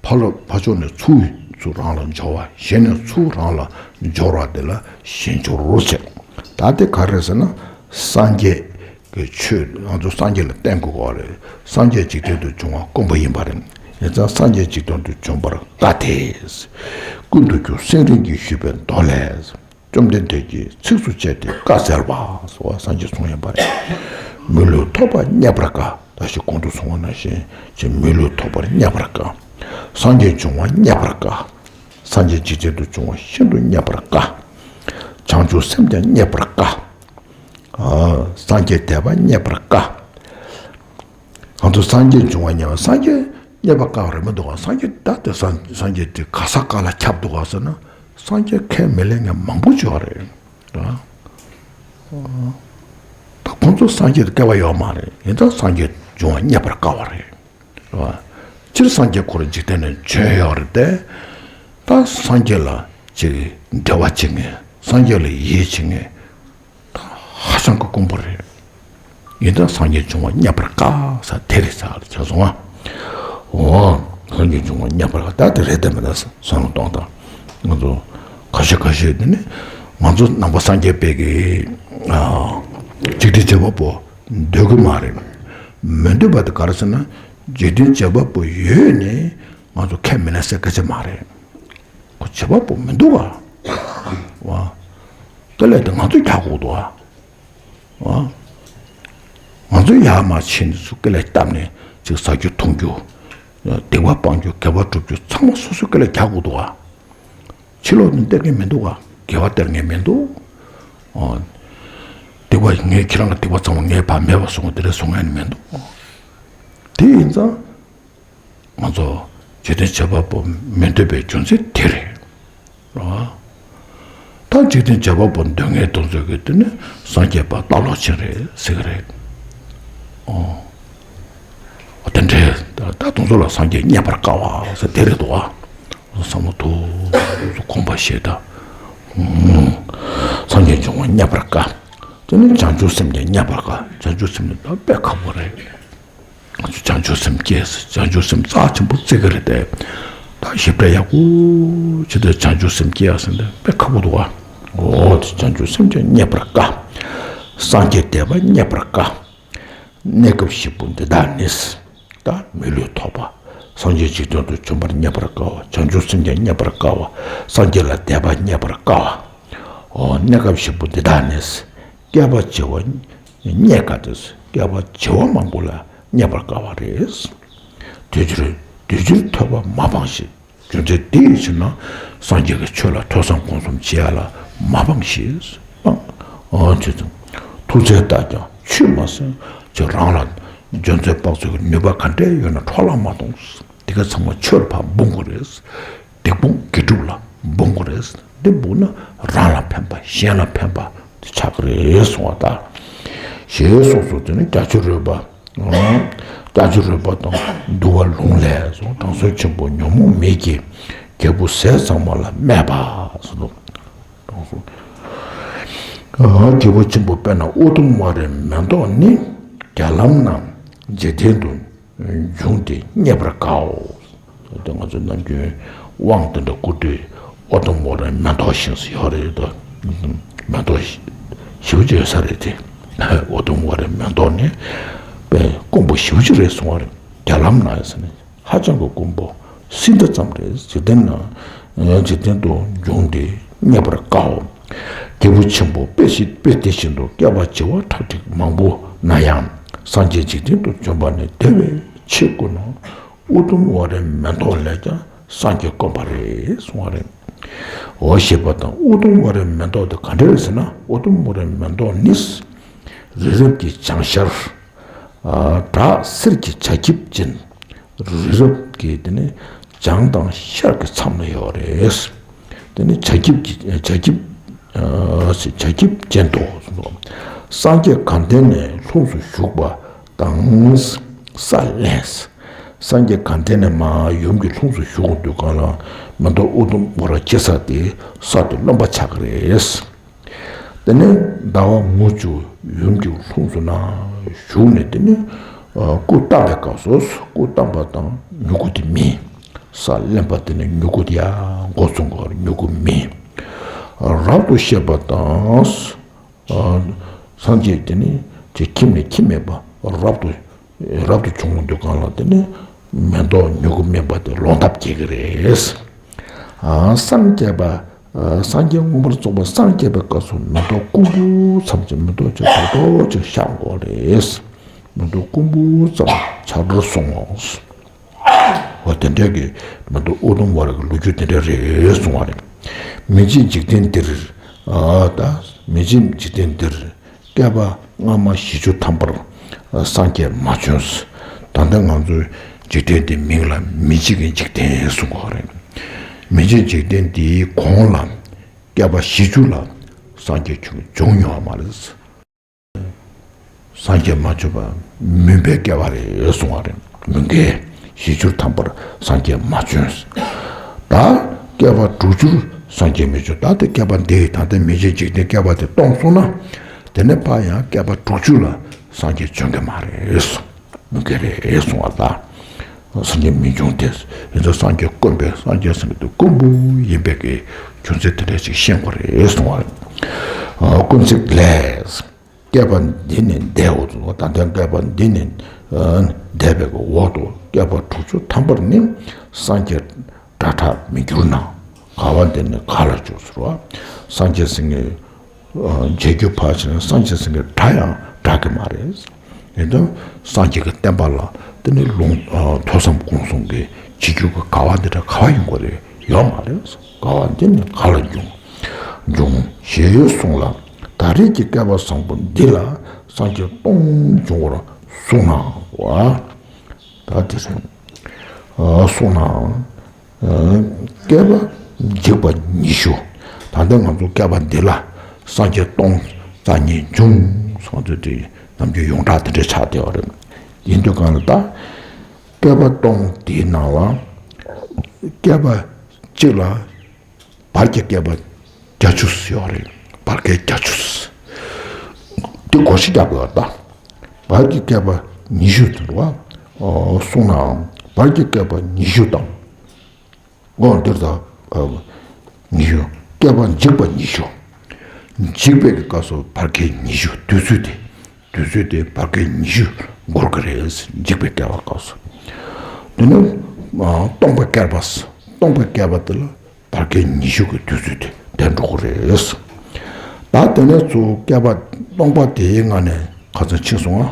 ཕ་ལོ་ཕ་ཕྱོགས་ནས་ཚུར་ ཚུར་རང་ལ་སྦྱོར་བ། གཞན་ནས་ཚུར་རང་ལ་སྦྱོར་བ་དེ་ལ་གཞན་སྦྱོར་ཟེར། ད་དེ་ག་རེ་ཟེར་ན། སངས་རྒྱས་ཀྱི་ཆོས། ང་ཚོ་སངས་རྒྱས་ལ་བརྟེན་དགོས་པ་རེད། སངས་རྒྱས་འཇིག་རྟེན་དུ་བྱུང་བ་དཀོན་པོ་ཡིན་པ་རེད། ཡིན་ཙང་སངས་རྒྱས་འཇིག་རྟེན་དུ་བྱོན་པར་དཀའ་སྟེ། ཀུན་ཏུ་རྒྱུ་སེང་རིང་གིས་ཞུས་པའི་མདོ་ལས། བཅོམ་ལྡན་འདས་ཀྱིས་ཚིགས་སུ་བཅད་དེ་བཀའ་སྩལ་པ། སོགས་སངས་རྒྱས་གསུངས་ཡོད་པ་རེད། མི་ལུས་ཐོབ་པ་རྙེད་པར་དཀའ། ད་ཅི་གོང་དུ་གསུངས་པ་ནང་བཞིན་ཅིག་མི་ལུས་ཐོབ་པར་རྙེད་པར་དཀའ། སངས་རྒྱས་འབྱུང་བ་རྙེད་པར་དཀའ། སངས་རྒྱས་འཇིག་རྟེན་དུ་བྱུང་བ་ཤིན་ཏུ་རྙེད་པར་དཀའ། བྱང་ཆུབ་སེམས་ཀྱང་རྙེད་པར་དཀའ། ཨ། སངས་རྒྱས་འདས་པ་རྙེད་པར་དཀའ། ང་ཚོ་སངས་རྒྱས་འབྱུང་བ་རྙེད་པ། སངས་རྒྱས་རྙེད་པར་དཀའ་བ་རེད་མི་འདུག་ག་སངས་རྒྱས་ད་ལྟ་སངས་སངས་རྒྱས་དེ་ག་ས་ག་ལ་ཁྱབ་འདུག་ག་ཟེར་ན། སངས་རྒྱས་ཁས་མི་ལེན་མཁན་མང་པོ་ཅིག་ཡོད་རེད། ཨ། ད་ཁོང་ཚོ་སངས་རྒྱས་དེ་སྐལ་བ་ཡོད་མ་རེད། ཡིན་ཙང་སངས་རྒྱས་འབྱུང་བ་རྙེད་པར་དཀའ་བ་རེད། རེད་བ། སྤྱིར་སངས་རྒྱས་ཁོ་རང་འཇིག་རྟེན་ནས་བྱོན་ཡོད་རེད་དེ། ད་སངས་རྒྱས་ལ་ཅིག་འབྲེལ་བ་བྱེད་མཁན། སངས་རྒྱས་ལ་ཡིད་ཆེས་མཁན་ད་ཧ་ཅང་གི་དཀོན་པོ་རེད། ཡིན་ད་སངས་རྒྱས་འབྱུང་བ་རྙེད་པར་དཀའ་ས་དེ་རེད་ས་ཆགས་སོང་ང་། འོ། སངས་རྒྱས་འབྱུང་བ་རྙེད་པར་དཀའ། ད་དེ་རེད་དེ་མི་ད་བསམ་བློ་གཏོང་དང་། ང་ཚོ་ཁ་ཤས་ཁ་ཤས་དེ་ནི་ང་ཚོ་ནང་པ་སངས་རྒྱས་པའི་གི་ཨ་འཇིག་རྟེན་བྱེད་པ་པོ་འདོད་གི་མ་རེད། མི་འདོད་པ་དེ་ག་རེ་ཟེར་ན། འཇིག་རྟེན་བྱེད་པ་པོ་ཡོད་ནས་ང་ཚོ་ཁས་མི་ལེན་ཟེར་སྐད་ཆ་མ་རེད། ཁོ་བྱེད་པ་པོ་མི་འདུག་ག་བ། དཀའ་ལས་དེ་ང་ཚོས་རྒྱག་དགོས་འདུག་ག་བ། ང་ཚོས་ཡར་མར་ཕྱིན་ནས་ཚུར་དཀའ་ལས་བཏབ་ནས་ཅིག་ཟ་རྒྱུ་འཐུང་རྒྱུ། སྡིག་པ་སྤང་རྒྱུ་དགེ་བ་སྒྲུབ་རྒྱུ་ཚང་མ་སོ་སོས་དཀའ་ལས་རྒྱག་དགོས་འདུག་ག་ཕྱི་ལོགས་ནས་སྟེར་མཁན་མི་འདུག་ག་དགེ་བ་སྟེར་མཁན་མི་འདུག་ཨོ། སྡིག་པ་ངས་ཁྱེད་རང་གི་སྡིག་པ་ཚང་མ་ངས་ཕར་མེད་པ་བཟོ་དགོས་དེ་རེད་བཟོ་མཁན་མི་འདུག་དེ་ཡིན་ཙང་། ང་ཚོ་འཇིག་རྟེན་བྱེད་པ་པོ་མི་འདོད་པའི་རྒྱུ་མཚན་དེ་རེད། རེད་བ། ད་འཇིག་རྟེན་བྱེད་པ་པོ་འདོད་མཁན་དེ་ཚོ་གི་དེ་ནི་སངས་རྒྱས་པ་ལྟ་ལོག་ཅན་རེད་ཟེར་གི་རེད། ཨོ། དེ་འདྲའི་ད་དེ་ཚོ་ལ་སངས་རྒྱས་རྙེད་པར་དཀའ་བ་ཟེར་དེ་རེད་འདུག་བ། བསམ་བློ་ཐུགས་སུ་དགོངས་པ་བཞེས་དང་། སངས་རྒྱས་འབྱུང་བ་རྙེད་པར་དཀའ། དེ་ནི་བྱང་ཆུབ་སེམས་ཀྱང་རྙེད་པར་དཀའ། བྱང་ཆུབ་སེམས་ནི་ད་དཔེ་ཁག་པོ་རེད། ང་ཚོ་བྱང་ཆུབ་སེམས་སྐྱེས། བྱང་ཆུབ་སེམས་རྩ་ཆེན་པོ་བརྩི་གི་རེད་དེ། ད་ཞིབ་ཕྲ་ཡག་པོ་བྱེད་དུས་བྱང་ཆུབ་སེམས་སྐྱེ་ཡག་ཟེར་ནས་དཔེ་ཁག་པོ་འདུག་བ། འོ་དེ་བྱང་ཆུབ་སེམས་ཀྱང་རྙེད་པར་དཀའ། སངས་རྒྱས་འདས་པ་རྙེད་པར་དཀའ། གནས་སྐབས་བཞི་པོ་འདི་དག་ནི། ད་མི་ལུས་ཐོབ་པ། སངས་རྒྱས་འཇིག་རྟེན་དུ་བྱོན་པར་རྙེད་པར་དཀའ་བ། བྱང་ཆུབ་སེམས་ཀྱང་རྙེད་པར་དཀའ་བ། སངས་རྒྱས་ལ་འདས་པ་རྙེད་པར་དཀའ་བ། འོ་གནས་སྐབས་བཞི་པོ་འདི་དག་ནི། བསྐལ་པ་བྱེ་བ་རྙེད་དཀའ་སྟེ། བསྐལ་པ་བྱེ་བ་མང་པོ་ལ་རྙེད་པར་དཀའ་བ་རེད། དུས་གྱུར་དུས་གྱུར་ཐོས་པ་མ་སྤངས་ཤིང་། རྒྱུ་མཚན་དེའི་ཕྱིར་ན་སངས་རྒྱས་ཀྱི་ཆོས་ལ་ཐོས་བསམ་སྒོམ་གསུམ་བྱེད་ཡ་ལ་མ་སྤངས་ཤིང་སྤངས། འོ་དེ་དང་ཐུགས་བརྩེ་ལྟར་ཀྱང་ཆོས་མ་གསན་ཅིང་། རང་ལ་འཇོན་ཚོད་དཔག་ཚོད་ཀྱི་ནུས་པ་ག་འདྲས་ཡོད་ན་འཕྲོ་བརླག་མ་གཏོང་། དེ་ག་ཚང་མ་ཆོས་ལ་ཕར་འབུང་དགོས་རེད། སྡིག་སྤོང་དགེ་སྒྲུབ་ལ་འབུང་དགོས་རེད། འདི་འབུངས་ན་རང་ལ་ཕན་པ་གཞན་ལ་ཕན་པ་དེ་ཆགས་ཀྱི་རེད་གསུང་བ་ལྟར། ཞེས་གསུངས་སོ། དེ་ནི་རྒྱ་ཆེར་རོལ་པ། རྒྱ་ཆེར་རོལ་པ་དང་འདུལ་བ་ལུང་ལས་སོ། དྲང་སྲོང་ཆེན་པོ་ཉོན་མོངས་མེད་ཀྱི་རྒྱལ་པོ་ཟས་གཙང་མ་ལ་སྨྲས་པ་སོ། དྲང་སྲོང་རྒྱལ་པོ་ཆེན་པོ་དཔེར་ན་ཨུ་དུམ་ཝ་རའི་མེ་ཏོག་ནི་རྒྱ་ལམ་ན་འཇིག་རྟེན་དུ་འབྱུང་སྟེ་རྙེད་པར་དཀའོ། དེ་ང་ཚོ་ནམ་རྒྱུན་དབང་དེ་འདྲ་བསྐུར་དུས་ཨུ་དུམ་ཝ་རའི་མེ་ཏོག་བཞེངས་སུ་ཡོད་རེད་དོ། མེ་ཏོག་ཞེ་པོ་ཅིག་ཡོད་ས་རེད་དེ། ཨུ་དུམ་ཝ་རའི་མེ་ཏོག་ནི་དཔེ་དཀོན་པོ་ཞེ་པོ་ཅིག་རེད་གསུང་བ་རེད། རྒྱ་ལམ་ན་ཡོད་ས་ནི་ཧ་ཅང་གི་དཀོན་པོ་སྲིད་མཐའ་ཙམ་རེད། འཇིག་རྟེན་ན་འཇིག་རྟེན་དུ་འབྱུང་སྟེ་རྙེད་པར་དཀའོ། རྒྱལ་པོ་ཆེན་པོ་དཔེ་ཞིག་དཔེ་དེ་བཞིན་དུ་བསྐལ་པ་བྱེ་བ་ཁྲག་ཁྲིག་མང་པོ་ན་ཡང་སངས་རྒྱས་འཇིག་རྟེན་དུ་བྱོན་པ་ནི་དེ་བས་ཆེས་དཀོན་ནོ། ཨུ་དུམ་ཝ་རའི་མེ་ཏོག་ལས་ཀྱང་སངས་རྒྱས་དཀོན་པ་རེད་གསུང་བ་རེད། འོ་ཞེས་པ་དང་ཨུ་དུམ་ཝ་རའི་མེ་ཏོག་དེ་ག་འདྲ་རེད་ཟེར་ན། ཨུ་དུམ་ཝ་རའི་མེ་ཏོག་ནི་རི་རབ་ཀྱི་བྱང་ཤར། བྲག་གསེར་གྱི་བྱ་སྐྱིབས་ཅན། རི་རབ་ཀྱི་དེ་ནི་བྱང་དང་ཤར་གྱི་མཚམས་ལ་ཡོད་རེད། དེ་ནི་བྱ་སྐྱིབས་ཀྱི་བྱ་སྐྱིབས། བྱ་སྐྱིབས་ཅན་ཏོ། སངས་རྒྱས་དགའ་ལྡན་ནས་ལྷུམས་སུ་ཞུགས་པ་དང་ས་རླན། སངས་རྒྱས་དགའ་ལྡན་ནས་མར་ཡུམ་གྱི་ལྷུམས་སུ་ཞུགས་དུས་སྒང་ལ་མེ་ཏོག་ཨུ་དུམ་ཝ་ར་སྐྱེ་ས་དེ་ས་དེ་རློན་པ་ཆགས་ཀྱི་རེད། དེ་ནས་ཟླ་བ་ངོ་བཅུ་ཡུམ་གྱི་ལྷུམས་སུ་ན་ཞུགས་ནས་དེ་ནས་སྐུ་བལྟམས་པའི་སྐབས་སུ་སྐུ་བལྟམས་པ་དང་མྱུ་གུ་དེ་མིན། ས་རླན་པ་དེ་ནས་མྱུ་གུ་དེ་ཡར་ འགོ་བཙུགས་དགོས་རེད། མྱུ་གུ་མེད། རབ་ཏུ་ཤེས་པ་དང་། སངས་རྒྱས་དེ་ནི་དེ་ཁྱིམ་ནས་ཁྱིམ་མེད་པ་རབ་ཏུ་རབ་ཏུ་བྱུང་དུས་གང་ལ་དེ་ནི་མེ་ཏོག་མྱུ་གུ་སྨིན་པ་དེ་ལོག་ལྟ་སྐྱེ་གི་རེད། སངས་རྒྱས་པ། སངས་རྒྱས་མངོན་པར་རྫོགས་པ་སངས་རྒྱས་པའི་སྐབས་སུ་མེ་ཏོག་དཀོན་པོ་ཙམ་གྱི་མེ་ཏོག་ཅིག་རྡོག་རྡོག་ཅིག་བཞག་དགོས་རེད། མེ་ཏོག་དཀོན་པོ་ཙམ་ཆགས་འགྲོ་སོང་ངོ་། འོ་དེ་འདྲ་གི་མེ་ཏོག་ཨུ་དུམ་ཝ་ར་གི་ལོ་རྒྱུས་དེ་འདྲ་རེད་གསུང་བ་རེད། མི་མཇེད་འཇིག་རྟེན་འདིར། ཨ་ད་མི་མཇེད་འཇིག་རྟེན་འདིར། བསྐལ་པ་སྔ་མ་བཞི་བཅུ་ཐམ་པར་སངས་རྒྱས་མ་བྱོན། ད་ལྟ་ང་ཚོའི་འཇིག་རྟེན་འདི་མིང་ལ་མི་མཇེད་ཀྱི་འཇིག་རྟེན་གསུང་གི་ཡོད་རེད། མི་མཇེད་འཇིག་རྟེན་འདིའི་གོང་ལ་བསྐལ་པ་བཞི་བཅུ་ལ་སངས་རྒྱས་བྱུང་བྱུང་མྱོང་བ་མ་རེད། སངས་རྒྱས་མ་བྱོན་པ་མུན་པའི་བསྐལ་པ་རེད་གསུང་བ་རེད། མུན་བསྐལ་བཞི་བཅུ་ཐམ་པར་སངས་རྒྱས་མ་བྱོན། ད་བསྐལ་པ་དྲུག་ཅུར་སངས་རྒྱས་མི་བྱོན། ད་ལྟ་བསྐལ་པ་འདི་ད་ལྟ་མི་མཇེད་འཇིག་རྟེན་བསྐལ་པ་དེ་སྟོངས་སོང་ན། དེ་ནས་ཕར་ཡང་བསྐལ་པ་དྲུག་ཅུ་ལ་སངས་རྒྱས་བྱོན་གི་མ་རེད་གསུང་། མུན་བསྐལ་རེད་གསུང་བ་ལ། སངས་རྒྱས་མི་འབྱུང་སྟེ། ཡིན་ཙང་སངས་རྒྱས་དཀོན་པས་སངས་རྒྱས་སེང་གེ་དེ་དཀོན་པོ་ཡིན་པའི་གི་རྒྱུ་མཚན་དེ་འདྲ་ཞིག་ཤེས་དགོས་རེད་གསུང་བ་རེད། ཨ་ཀུན་གཟིགས་ལས། བསྐལ་པ་འདི་ནི་འདས་འོག་ཏུ། ད་ལྟའི་བསྐལ་པ་འདི་ནི་འདས་པའི་འོག་ཏུ་བསྐལ་པ་དྲུག་ཅུ་ཐམ་པར་ནི་སངས་རྒྱས་སྒྲ་གྲགས་མི་འགྱུར་ན། དགའ་བ་འདི་ནི་ག་ལ་འགྱུར་ཟེར་བ། སངས་རྒྱས་སེང་གེ་མཇལ་རྒྱུ་ཕར་ཕྱིན་སངས་རྒྱས་སེང་གེ་སྒྲ་ཡང་གྲགས་ཀྱི་མ་རེད། ཡིན་ཙང་སངས་རྒྱས་ཀྱི་བསྟན་པ་ལ་དེ་ནི་ལུང་ཐོས་བསམ་སྒོམ་གསུམ་གྱི་བྱེད་རྒྱུ་གི་དགའ་བ་འདི་འདྲ་ག་བ་ཡོང་གི་རེད། ཡོད་མ་རེད། དགའ་བ་འདི་ནི་ག་ལ་འབྱུང་། འབྱུང་ཞེས་གསུངས་ལ། ད་རེས་ཀྱི་བསྐལ་པ་བཟང་པོ་འདི་ལ་སངས་རྒྱས་སྟོང་འབྱུང་བར་གསུངས་ན་བ། ད་དེ་སོང་། གསུངས་ནའང་། བསྐལ་པ་འཇིག་པ་ཉི་ཤུ། ད་ལྟ་ང་ཚོ་བསྐལ་པ་འདི་ལ་སངས་རྒྱས་སྟོང་རྩ་གཉིས་འབྱུང་སོང་དུས་དེ་ནམ་རྒྱུན་ཡོངས་གྲགས་དེ་འདྲ་ཆགས་བསྡད་པ་རེད། ཡིན་དུས་གང་ལ་ད། བསྐལ་པ་སྟོང་དེའི་ནང་ལ། བསྐལ་པ་གཅིག་ལ། བར་གྱི་བསྐལ་པ་བརྒྱད་ཅུ་ཡོད་རེད། བར་བསྐལ་བརྒྱད་ཅུ། འདི་སྒོར་ཞིག་རྒྱག་དགོས་པ་ད། བར་གྱི་བསྐལ་པ་ཉི་ཤུ་དུ་འགྲོ་བ། གསུངས་ནའང་བར་གྱི་བསྐལ་པ་ཉི་ཤུ་དང་། འོ་འདིར་ད། ཉི་ཤུ། བསྐལ་པ་འཇིག་པ་ཉི་ཤུ། འཇིག་པའི་གི་སྐབས་སུ་བར་བསྐལ་ཉི་ཤུ་དུས་ཚོད་དེ། དུས་ཚོད་དེ་བར་བསྐལ་ཉི་ཤུ་འགོར་གི་རེད། འཇིག་པའི་བསྐལ་པ་སྐབས་སུ། དེ་ནས་སྟོང་པའི་བསྐལ་པ། སྟོང་པའི་བསྐལ་པ་དེ་ལ་བར་བསྐལ་ཉི་ཤུ་གི་དུས་ཚོད་དེ་འདས་འགྲོ་གི་རེད། ད་དེ་ནས་ཚུར་བསྐལ་པ་སྟོང་པ་དེའི་སྔ་ནས་ཁ་སང་ཕྱིན་སོང་ང་།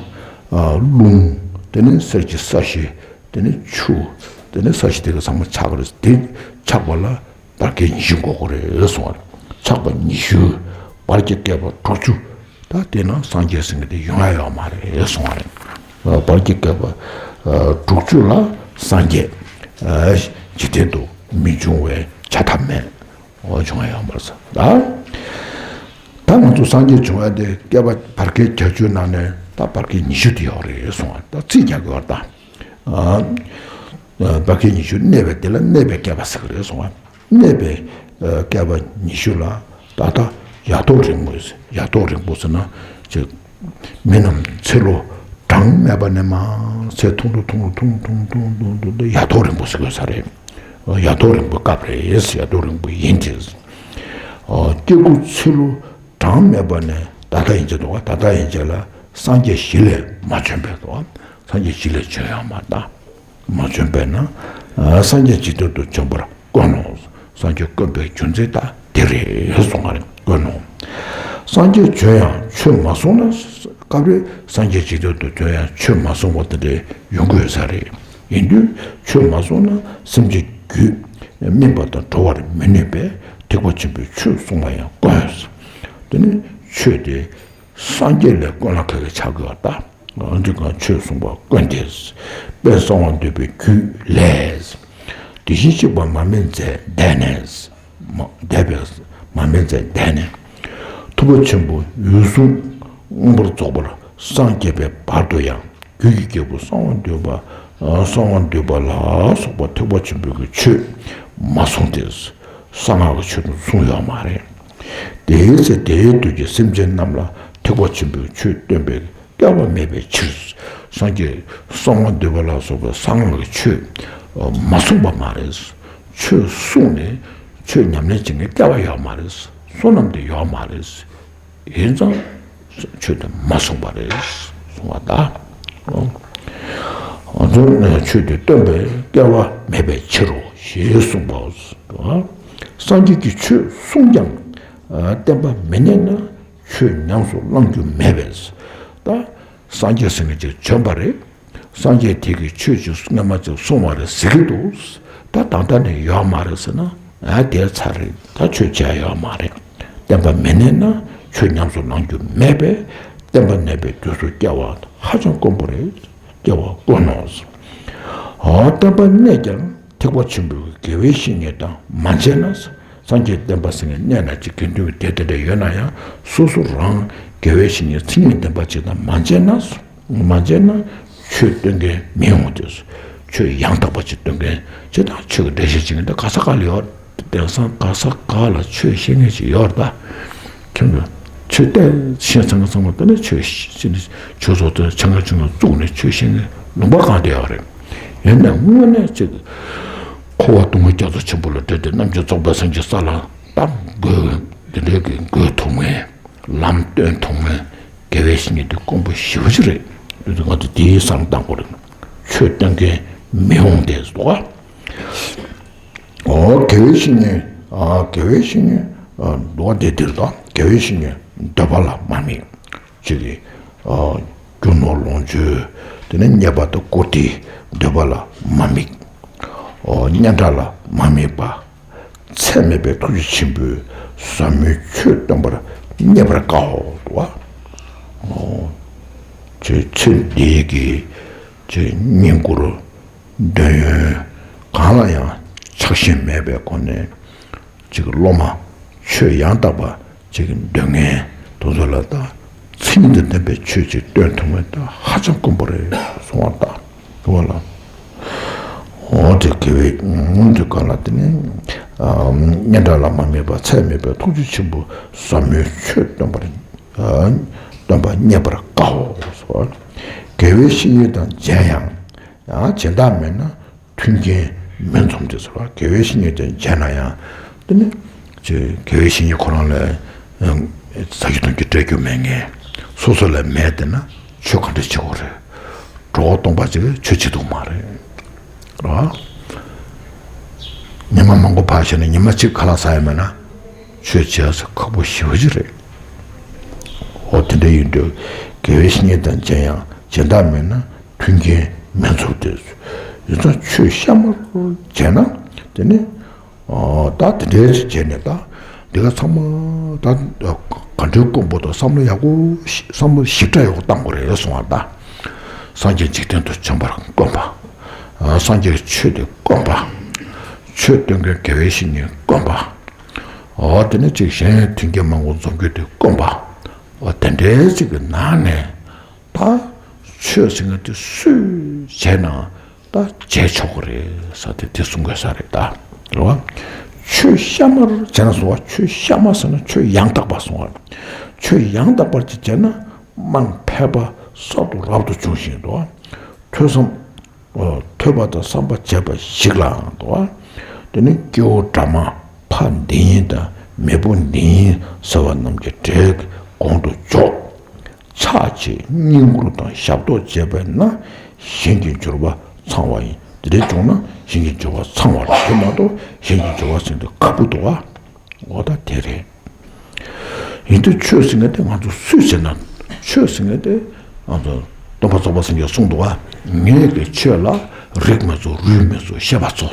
རླུང་། དེ་ནས་གསེར་གྱི་ས་གཞི། དེ་ནས་ཆུ། དེ་ནས་ས་གཞི་དེ་ག་ཚང་མ་ཆགས་ཀྱི་རེད། དེ་ཆགས་པ་ལ་བར་བསྐལ་ཉི་ཤུ་འགོར་གྱི་རེད་གསུངས་པ་རེད། ཆགས་པ་ཉི་ཤུ། བར་གྱི་བསྐལ་པ་དྲུག་ཅུ། ད་དེ་ན་སངས་རྒྱས་ཟེར་མཁན་དེ་ཡོང་ཡ་ཡོད་མ་རེད་གསུངས་པ་རེད། བར་གྱི་བསྐལ་པ་དྲུག་ཅུ་ལ་སངས་རྒྱས་འཇིག་རྟེན་དུ་མི་འབྱུང་བའི་ཆ་ཐབས་མེད། འོ་བྱུང་བ་ཡང་མ་རེད་ཟེར། ད་ད་ང་ཚོ་སངས་རྒྱས་བྱུང་བ་དེ་བསྐལ་པ་བར་བསྐལ་བརྒྱད་ཅུ་ནང་ནས་ད་བར་བསྐལ་ཉི་ཤུ་དེ་ཡོད་རེད་གསུངས་པ། ད་རྩིས་རྒྱག་དགོས་པ་ད། བར་བསྐལ་ཉི་ཤུ་གནས་པའི་དེ་ལ་གནས་པའི་བསྐལ་པ་ཟེར་གི་རེད་གསུངས་པ། གནས་པའི་བསྐལ་པ་ཉི་ཤུ་ལ་ད་ལྟ་ཡ་ཐོག་རིང་པོ། ཡ་ཐོག་རིང་པོ་ཟེར་ན་ཅིག་མི་རྣམས་ཚེ་ལོ་གྲངས་མེད་པ་ནས་མར་ཚེ་ཐུང་རུ་ཐུང་རུ་ཐུང་རུ་ཐུང་རུ་ཐུང་རུ་ཐུང་རུ་ཡ་ཐོག་རིང་པོ་ཟེར་དགོས་ས་རེད། ཡ་ཐོག་རིང་པོའི་སྐབས་རེད། ཡ་ཐོག་རིང་པོ་ཡིན་ཏེ། སྐྱེ་དགུ་ཚེ་ལོ་གྲངས་མེད་པ་ནས་ད་ལྟ་ཡན་ཆད་དུ་བ། ད་ལྟ་ཡན་ཆད་ལ་སངས་རྒྱས་གཞི་ལས་མ་བྱོན་པའི་དུ་བ། སངས་རྒྱས་གཞི་ལས་བྱོན་ཡོད་མ་རེད་ད། མ་བྱོན་པས་ན། སངས་རྒྱས་འཇིག་རྟེན་དུ་བྱོན་པར་དཀོན་ནོ། སངས་རྒྱས་དཀོན་པའི་རྒྱུ་མཚན་ད་དེ་རེད་གསུངས་པ་རེད། དཀོན་ནོ། སངས་རྒྱས་བྱོན་ཡང་ཆོས་མ་གསུངས་ན། སྐབས་རེ་སངས་རྒྱས་འཇིག་རྟེན་དུ་བྱོན་ཡང་ཆོས་མ་གསུངས་པ་དེ་འདྲའི་ཡོང་གི་ཡོད་ས་རེད། ཡིན་དུས་ཆོས་མ་གསུངས་ན་སེམས་ཅན་རྒྱུད་སྨིན་པ་དང་གྲོལ་བར་མི་ནུས་པས་ཐེག་པ་ཆེན་པོའི་ཆོས་གསུངས་པ་ཡང་དཀོན། དེ་ནི་ཆོས་དེ་སངས་རྒྱས་ལས་དཀོན་ལ་ཁ་གི་ཆགས་དགོས་པ་ད། འདི་གང་ཆོས་གསུངས་པ་དཀོན་ཏེ། དཔལ་གསང་བ་འདུས་པའི་རྒྱུད་ལས། དེ་བཞིན་གཤེགས་པ་མར་མེ་མཛད་འདས་ནས། མ་འདས་པའི་མར་མེ་མཛད་འདས་ནས། ཐུབ་པ་ཆེན་པོ་འོད་སྲུང་མངོན་པར་རྫོགས་པར་སངས་རྒྱས་པའི་བར་དུ་ཡང་རྒྱུད་ཀྱི་རྒྱལ་པོ་གསང་བ་འདུས་པ། གསང་བ་འདུས་པ་ལ་སོགས་པ་ཐེག་པ་ཆེན་པོའི་གི་ཆོས་མ་གསུངས་ཏེ། གསང་སྔགས་ཀྱི་ཆོས་དང་གསུངས་ཡོད་མ་རེད། དེའི་ཚེ་དེའི་དུས་ཀྱི་སེམས་ཅན་རྣམས་ལ་ཐེག་པ་ཆེན་པོའི་ཆོས་སྟོན་པའི་སྐལ་བ་མེད་པའི་ཕྱིར། སངས་རྒྱས་གསང་བ་འདུས་པ་ལ་སོགས་པའི་གསང་སྔགས་ཀྱི་ཆོས་མ་གསུངས་པ་མ་རེད། ཆོས་གསུངས་ནས་ ཆོས་ཉམས་ལེན་བྱེད་མཁན་སྐལ་བ་ཡོད་མ་རེད། བསོད་ནམས་དེ་ཡོད་མ་རེད། ཡིན་ཙང་ཆོས་དེ་མ་གསུངས་པ་རེད། གསུངས་པ་ད། ང་ཚོ་ནས་ཆོས་དེ་སྟོན་པའི་སྐལ་བ་མེད་པའི་ཕྱིར་རོ་ཞེས་གསུངས་པ། སངས་རྒྱས་ཀྱིས་ཆོས་གསུངས་ཀྱང་བསྟན་པ་མི་གནས་ན་ཆོས་ཉམས་སུ་བླང་རྒྱུ་མེད་པས། ད་སངས་རྒྱས་ཟེར་མཁན་ཅིག་བྱོན་པ་རེད། སངས་རྒྱས་དེ་གིས་ཆོས་ཅིག་སྔ་མ་ཅིག་གསུངས་པ་རེད་ཟེར་གྱི་འདུག་ད་ད་ལྟ་ནས་ཡོད་མ་རེད་ཟེར་ན། ཨ་དེ་ཚར་རེད། ད་ཆོས་བྱས་ཡོད་མ་རེད། བསྟན་པ་མི་གནས་ན་ཆོས་ཉམས་སུ་བླང་རྒྱུ་མེད་པས། བསྟན་པ་གནས་པའི་དུས་སུ་སྐྱེ་བ་ཧ་ཅང་དཀོན་པོ་རེད། སྐྱེ་བ་དཀོན་ནོ། ཨོ་བསྟན་པ་གནས་ཀྱང་ཐེག་པ་ཆེན་པོའི་དགེ་བའི་བཤེས་གཉེན་དང་མ་མཇལ་ན། སངས་རྒྱས་བསྟན་པ་ཟེར་མཁན་གནས་ན་ཅིག་དགེ་འདུན་གྱི་སྡེ་དེ་འདྲ་ཡོད་ན་ཡང་སོ་སོ་རང་དགེ་བའི་བཤེས་གཉེན་མཚན་ཉིད་ལྡན་པ་ཅིག་དང་མ་མཇལ་ན། མ་མཇལ་ན་ཆོས་སྟོན་མཁན་མི་ཡོང་སྟེ། ཆོས་ཡང་དག་པ་ཅིག་སྟོན་མཁན་ཅིག་དང་ཆོས་ཀྱི་འགྲེལ་བཤད་བྱེད་མཁན་དེ་ག་ས་ག་ལ་ཡོད། དེང་སང་ག་ས་ག་ལ་ཆོས་བཤད་མཁན་ཅིག་ཡོད་རེད་ད། ཁྱོད་ཀྱིས་ཆོས་གཏན་བཤད་ཚང་ག་ཚང་མ་དེ་ནས་ཆོས་བཤད་ནས་ཆོས་ཚོགས་དེ་ཆང་ཁ་ཆུང་ངུ་བཙུགས་ནས་ཆོས་བཤད་མཁན་ལུང་པ་གང་དུ་ཡོད་རེད། ཡིན་ནའང་དངོས་གནས་ཅིག་འཁོར་བ་སྡུག་བསྔལ་རྒྱ་མཚོ་ཆེན་པོ་ལས་སྒྲོལ་ཏེ་རྣམ་མཁྱེན་རྫོགས་པའི་སངས་རྒྱས་ས་ལ་ད་འགོད་འདི་འདྲའི་གི་འགོད་ཐུབ་མཁན། ལམ་སྟོན་ཐུབ་མཁན་དགེ་བའི་བཤེས་གཉེན་དེ་དཀོན་པོ་ཞེ་པོ་ཅིག་རེད། དེ་ང་ཚོ་དེའི་བསམ་བློ་བཏང་དགོས་རེད། ཆོས་སྟོན་མཁན་མི་ཡོང་དེ་འདུག་ག་ཨོ་དགེ་བའི་བཤེས་གཉེན། ཨ་དགེ་བའི་བཤེས་གཉེན། ཨ་འདུག་ག་དེ་འདིར་དང་དགེ་བའི་བཤེས་གཉེན་འདོད་པ་ལ་མ་དམིགས། ཅིག་གིས་ཨ་རྒྱུ་ནོར་ལོངས་སྤྱོད། དེ་ནས་རྙེད་པ་དང་བཀུར་སྟི་འདོད་པ་ལ་མ་དམིགས། ཨོ་སྙན་གྲགས་ལ་མ་དམིགས་པ། ཚད་མེད་པའི་ཐུགས་རྗེ་ཆེན་པོས་ཟབ་མོའི་ཆོས་སྟོན་པར་མཉེས་པར་དཀའོ། འདུག་ག་ཨོ་ཅེས་ཚེ་འདིའི་གི་ཅེས་བསྙེན་བཀུར་འདོད་ཡོན་གང་ལ་ཡང་ཆགས་ཞེན་མེད་པའི་སྒོ་ནས་ཅིག་སློབ་མ་ཆོས་ཡང་དག་པ་ཅིག་འདོད་མཁན་དེ་ཚོ་ལ་ད་མཚན་ཉིད་དང་ལྡན་པའི་ཆོས་ཅིག་སྟོན་ཐུབ་མཁན་ད་ཧ་ཅང་དཀོན་པོ་རེད་གསུང་བ་ད་དུ་བ་ལ། འོ་དེ་དགེ་བའི་འོ་དེ་ག་ལ་དེ་ནི་སྙན་གྲགས་ལ་མ་དམིགས་པ་ཚད་མེད་པའི་ཐུགས་རྗེ་ཆེན་པོ་ཟབ་མོའི་ཆོས་སྟོན་པར་སྟོན་པ་མཉེས་པར་དཀའོ། དགེ་བའི་བཤེས་གཉེན་དང་མཇལ་ཡང་། ཡང་སྦྱིན་བདག་མེད་ན་མཐུན་རྐྱེན་མི་འཛོམས་ཏེ་ཟེར་བ། དགེ་བའི་བཤེས་གཉེན་དེ་མཇལ་ན་ཡང་དེ་ནི་ཅེས་དགེ་བའི་བཤེས་གཉེན་ཁོ་རང་ལ་ཟ་རྒྱུ་འཐུང་རྒྱུ་སྤྲད་རྒྱུ་མེད་མཁན། སོ་སོ་ལ་མེད་དེ་ན་ཆོས་ག་འདྲ་བྱེད་དགོས་རེད། གྲོགས་སྟོང་པ་ཅིག་གིས་ཆོས་བྱེད་ཐུབ་མ་རེད། རོ། ཉི་མ་མང་པོ་ཕར་བཞག་ནས་ཉི་མ་གཅིག་ཁ་ལག་ཟ་ཡ་མེད་ན་ཆོས་བྱེད་ཡ་ཁག་པོ་ཞེ་པོ་ཅིག་རེད། འོ་དེ་འདྲ་ཡིན་དུས་དགེ་བའི་བཤེས་གཉེན་དང་མཇལ་ཡང་སྦྱིན་བདག་མེད་ན་མཐུན་རྐྱེན་མི་འཛོམས་ཏེ། ཡིན་ཙང་ཆོས་གཤའ་མར་བྱས་ན་དེ་ནི། ཨོ། ད་དེ་འདྲའི་ཅིག་བྱས་ནས་ད་འདི་ག་ཚང་མ་ད་ག་འདྲའི་དཀོན་པོ་དང་བསམ་བློ་ཡག་པོ་ཞིག་བསམ་བློ་ཞིབ་ཕྲ་ཡག་པོ་བཏང་དགོས་རེད་གསུང་བ་ད། སངས་རྒྱས་འཇིག་རྟེན་དུ་བྱོན་པར་དཀོན་པ། ཨ་སངས་རྒྱས་ཀྱི་ཆོས་དེ་དཀོན་པ། ཆོས་སྟོན་མཁན་དགེ་བའི་བཤེས་གཉེན་དཀོན་པ། ཨོ་དེ་ནས་ཅིག་གཞན་མཐུན་རྐྱེན་མང་པོ་འཛོམས་རྒྱུ་དེ་དཀོན་པ། ཨོ་དེ་འདྲའི་ཅིག་གི་ནང་ནས། ད་ཆོས་ཟེར་མཁན་དེ་སུས་བྱས་ན་ད་བྱས་ཆོག་གི་རེད་ཟེར་ཏེ་དེ་གསུང་དགོས་ས་རེད་ད། རེད་བ། ཆོས་གཤའ་མར་བྱས་ན་གསུང་བ། ཆོས་གཤའ་མ་ཟེར་ན་ཆོས་ཡང་དག་པ་གསུང་བ། ཆོས་ཡང་དག་པར་ཅིག་བྱས་ན་དམངས་ཕལ་པ་གསར་དུ་རབ་ཏུ་བྱུང་ཞིང་འདུག་བ། ཐོས་བསམ། ཐོས་པ་དང་བསམ་པ་བྱས་པ་ཞིག་ལའང་འདུག་བ། དེ་ནི་སྐྱེ་བོ་དགྲ་མ་ཕ་འདི་ཡིན་དང་མེས་པོ་འདི་ཡིན་ཟེར་བ་རྣམས་ཀྱི་གྲས་ཀྱི་གོང་དུ་འཇོག་ཕྱག་བྱས་བསྙེན་བཀུར་དང་ཞབས་ཏོག་བྱས་པས་ན་གཞན་གྱི་འབྱོར་པ་ཚང་བ་ཡིན། དེ་འདྲའི་བྱུང་ན་གཞན་གྱི་འབྱོར་པ་ཚང་བ་རེད། དེ་མ་གཏོགས་གཞན་གྱི་འབྱོར་པ་ཟེར་དུས་ཁག་པོ་འདུག་བ། འོ་ད་དེ་རེད། ཡིན་དུས་ཆོས་ཟེར་མཁན་དེ་ང་ཚོ་སུས་བྱས་ན། ཆོས་ཟེར་མཁན་དེ་ང་ཚོ་སྟོན་པ་རྫོགས་པ་སངས་རྒྱས་གསུངས་འདུག་བ། ངེད་ཀྱི་ཆོས་ལ་རིགས་མི་གཙོ་རུས་མི་གཙོ་ཤེས་པ་གཙོ།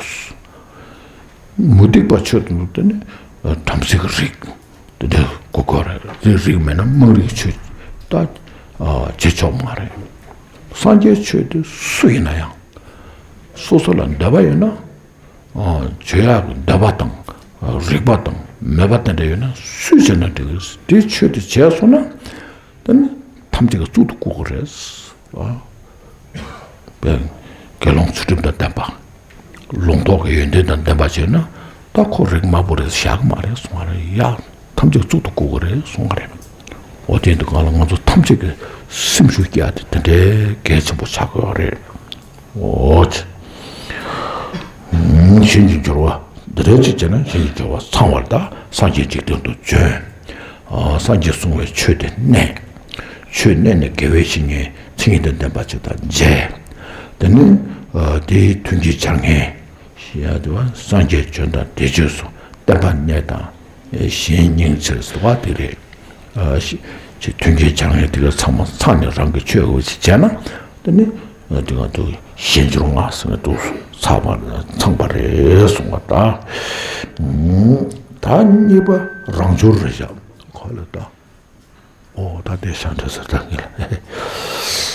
མུ་སྟེགས་པ་ཆོས་དང་ལུགས་དེ་ནི་བྲམ་ཟེ་གི་རིགས་དེ་འདྲ་དགོས་དགོས་རེད། རིགས་རིགས་མེད་ན་དམངས་རིགས་ཆོས་ད་བྱེད་ཆོག་མ་རེད། སངས་རྒྱས་ཆོས་དེ་སུ་ཡིན་ན་ཡང་སོ་སོ་ལ་འདོད་པ་ཡོད་ན། བྱེད་ཡག་གི་འདོད་པ་དང་། རིག་པ་དང་མོས་པ་དེ་འདྲ་ཡོད་ན་སུས་བྱས་ན་འགྲིག་གི་རེད། དེ་ཆོས་དེ་བྱས་སོང་ན། དེ་ནི་ཐམས་ཅད་ཀྱིས་གཙུག་ཏུ་བཀུར་གི་རེད། ཨ། དཔེ་དགེ་སློང་ཚུལ་ཁྲིམས་དང་ལྡན་པ། ལུང་རྟོགས་ཀྱི་ཡོན་ཏན་དང་ལྡན་པ་བྱས་ན་ད་ཁོ་རིགས་དམའ་པོ་རེད་བཞག་གི་མ་རེད་གསུང་བ་རེད་ཡ། ཐམས་ཅད་གཙུག་ཏུ་བཀུར་གི་རེད་གསུང་བ་རེད། འོ་དེ་འདི་གང་ལ་ང་ཚོ་ཐམས་ཅད་ཀྱི་སེམས་ཤུགས་བསྐྱེད་དེ་དེ་འདྲའི་གལ་ཆེན་པོ་ཆགས་ཀྱི་ཡོད་རེད། འོ་ཙི། གཞན་གྱི་འབྱོར་བ་ དེ་འདྲ་ཅིག་བྱས་ན་གཞན་གྱི་སྦྱོར་བ་ཚང་བར་གདའ། སངས་རྒྱས་འཇིག་རྟེན་དུ་བྱོན། ཨ། སངས་རྒྱས་གསུང་བའི་ཆོས་དེ་གནས། ཆོས་གནས་ནས་དགེ་བའི་བཤེས་གཉེན་མཚན་ཉིད་དང་ལྡན་པ་ཅིག་དང་མཇལ། དེ་ནས་ཨ་དེའི་མཐུན་རྐྱེན་སྦྱར་མཁན་ཡ་དེ་བ་སངས་རྒྱས་བྱོན་དང་དེ་རྗེས་སུ་བསྟན་པ་གནས་དང་གཞན་སྙིང་བརྩེ་ཟེར་བ་དེ་རེད། ཨ་ཞེས་མཐུན་རྐྱེན་སྦྱར་མཁན་དེ་ག་ཚང་མ་ཚང་ནས་རང་གི་ཆོས་འོ་ཞིག་བྱས་ན་དེ་ནི་དེ་ག་དུ་གཞན་འབྱོར་ལྔ་ཟེར་ནས་འདུག་ཚང་བ་ཚང་བ་རེད་གསུངས་པ་ད། ད་གཉིས་པ་རང་འབྱོར་རེད་བཞག་ཁོ་ལ་ད། ཨོ་ད་དེ་ཤང་ཁྲ་ཟེར་ད་ངེད་ལ།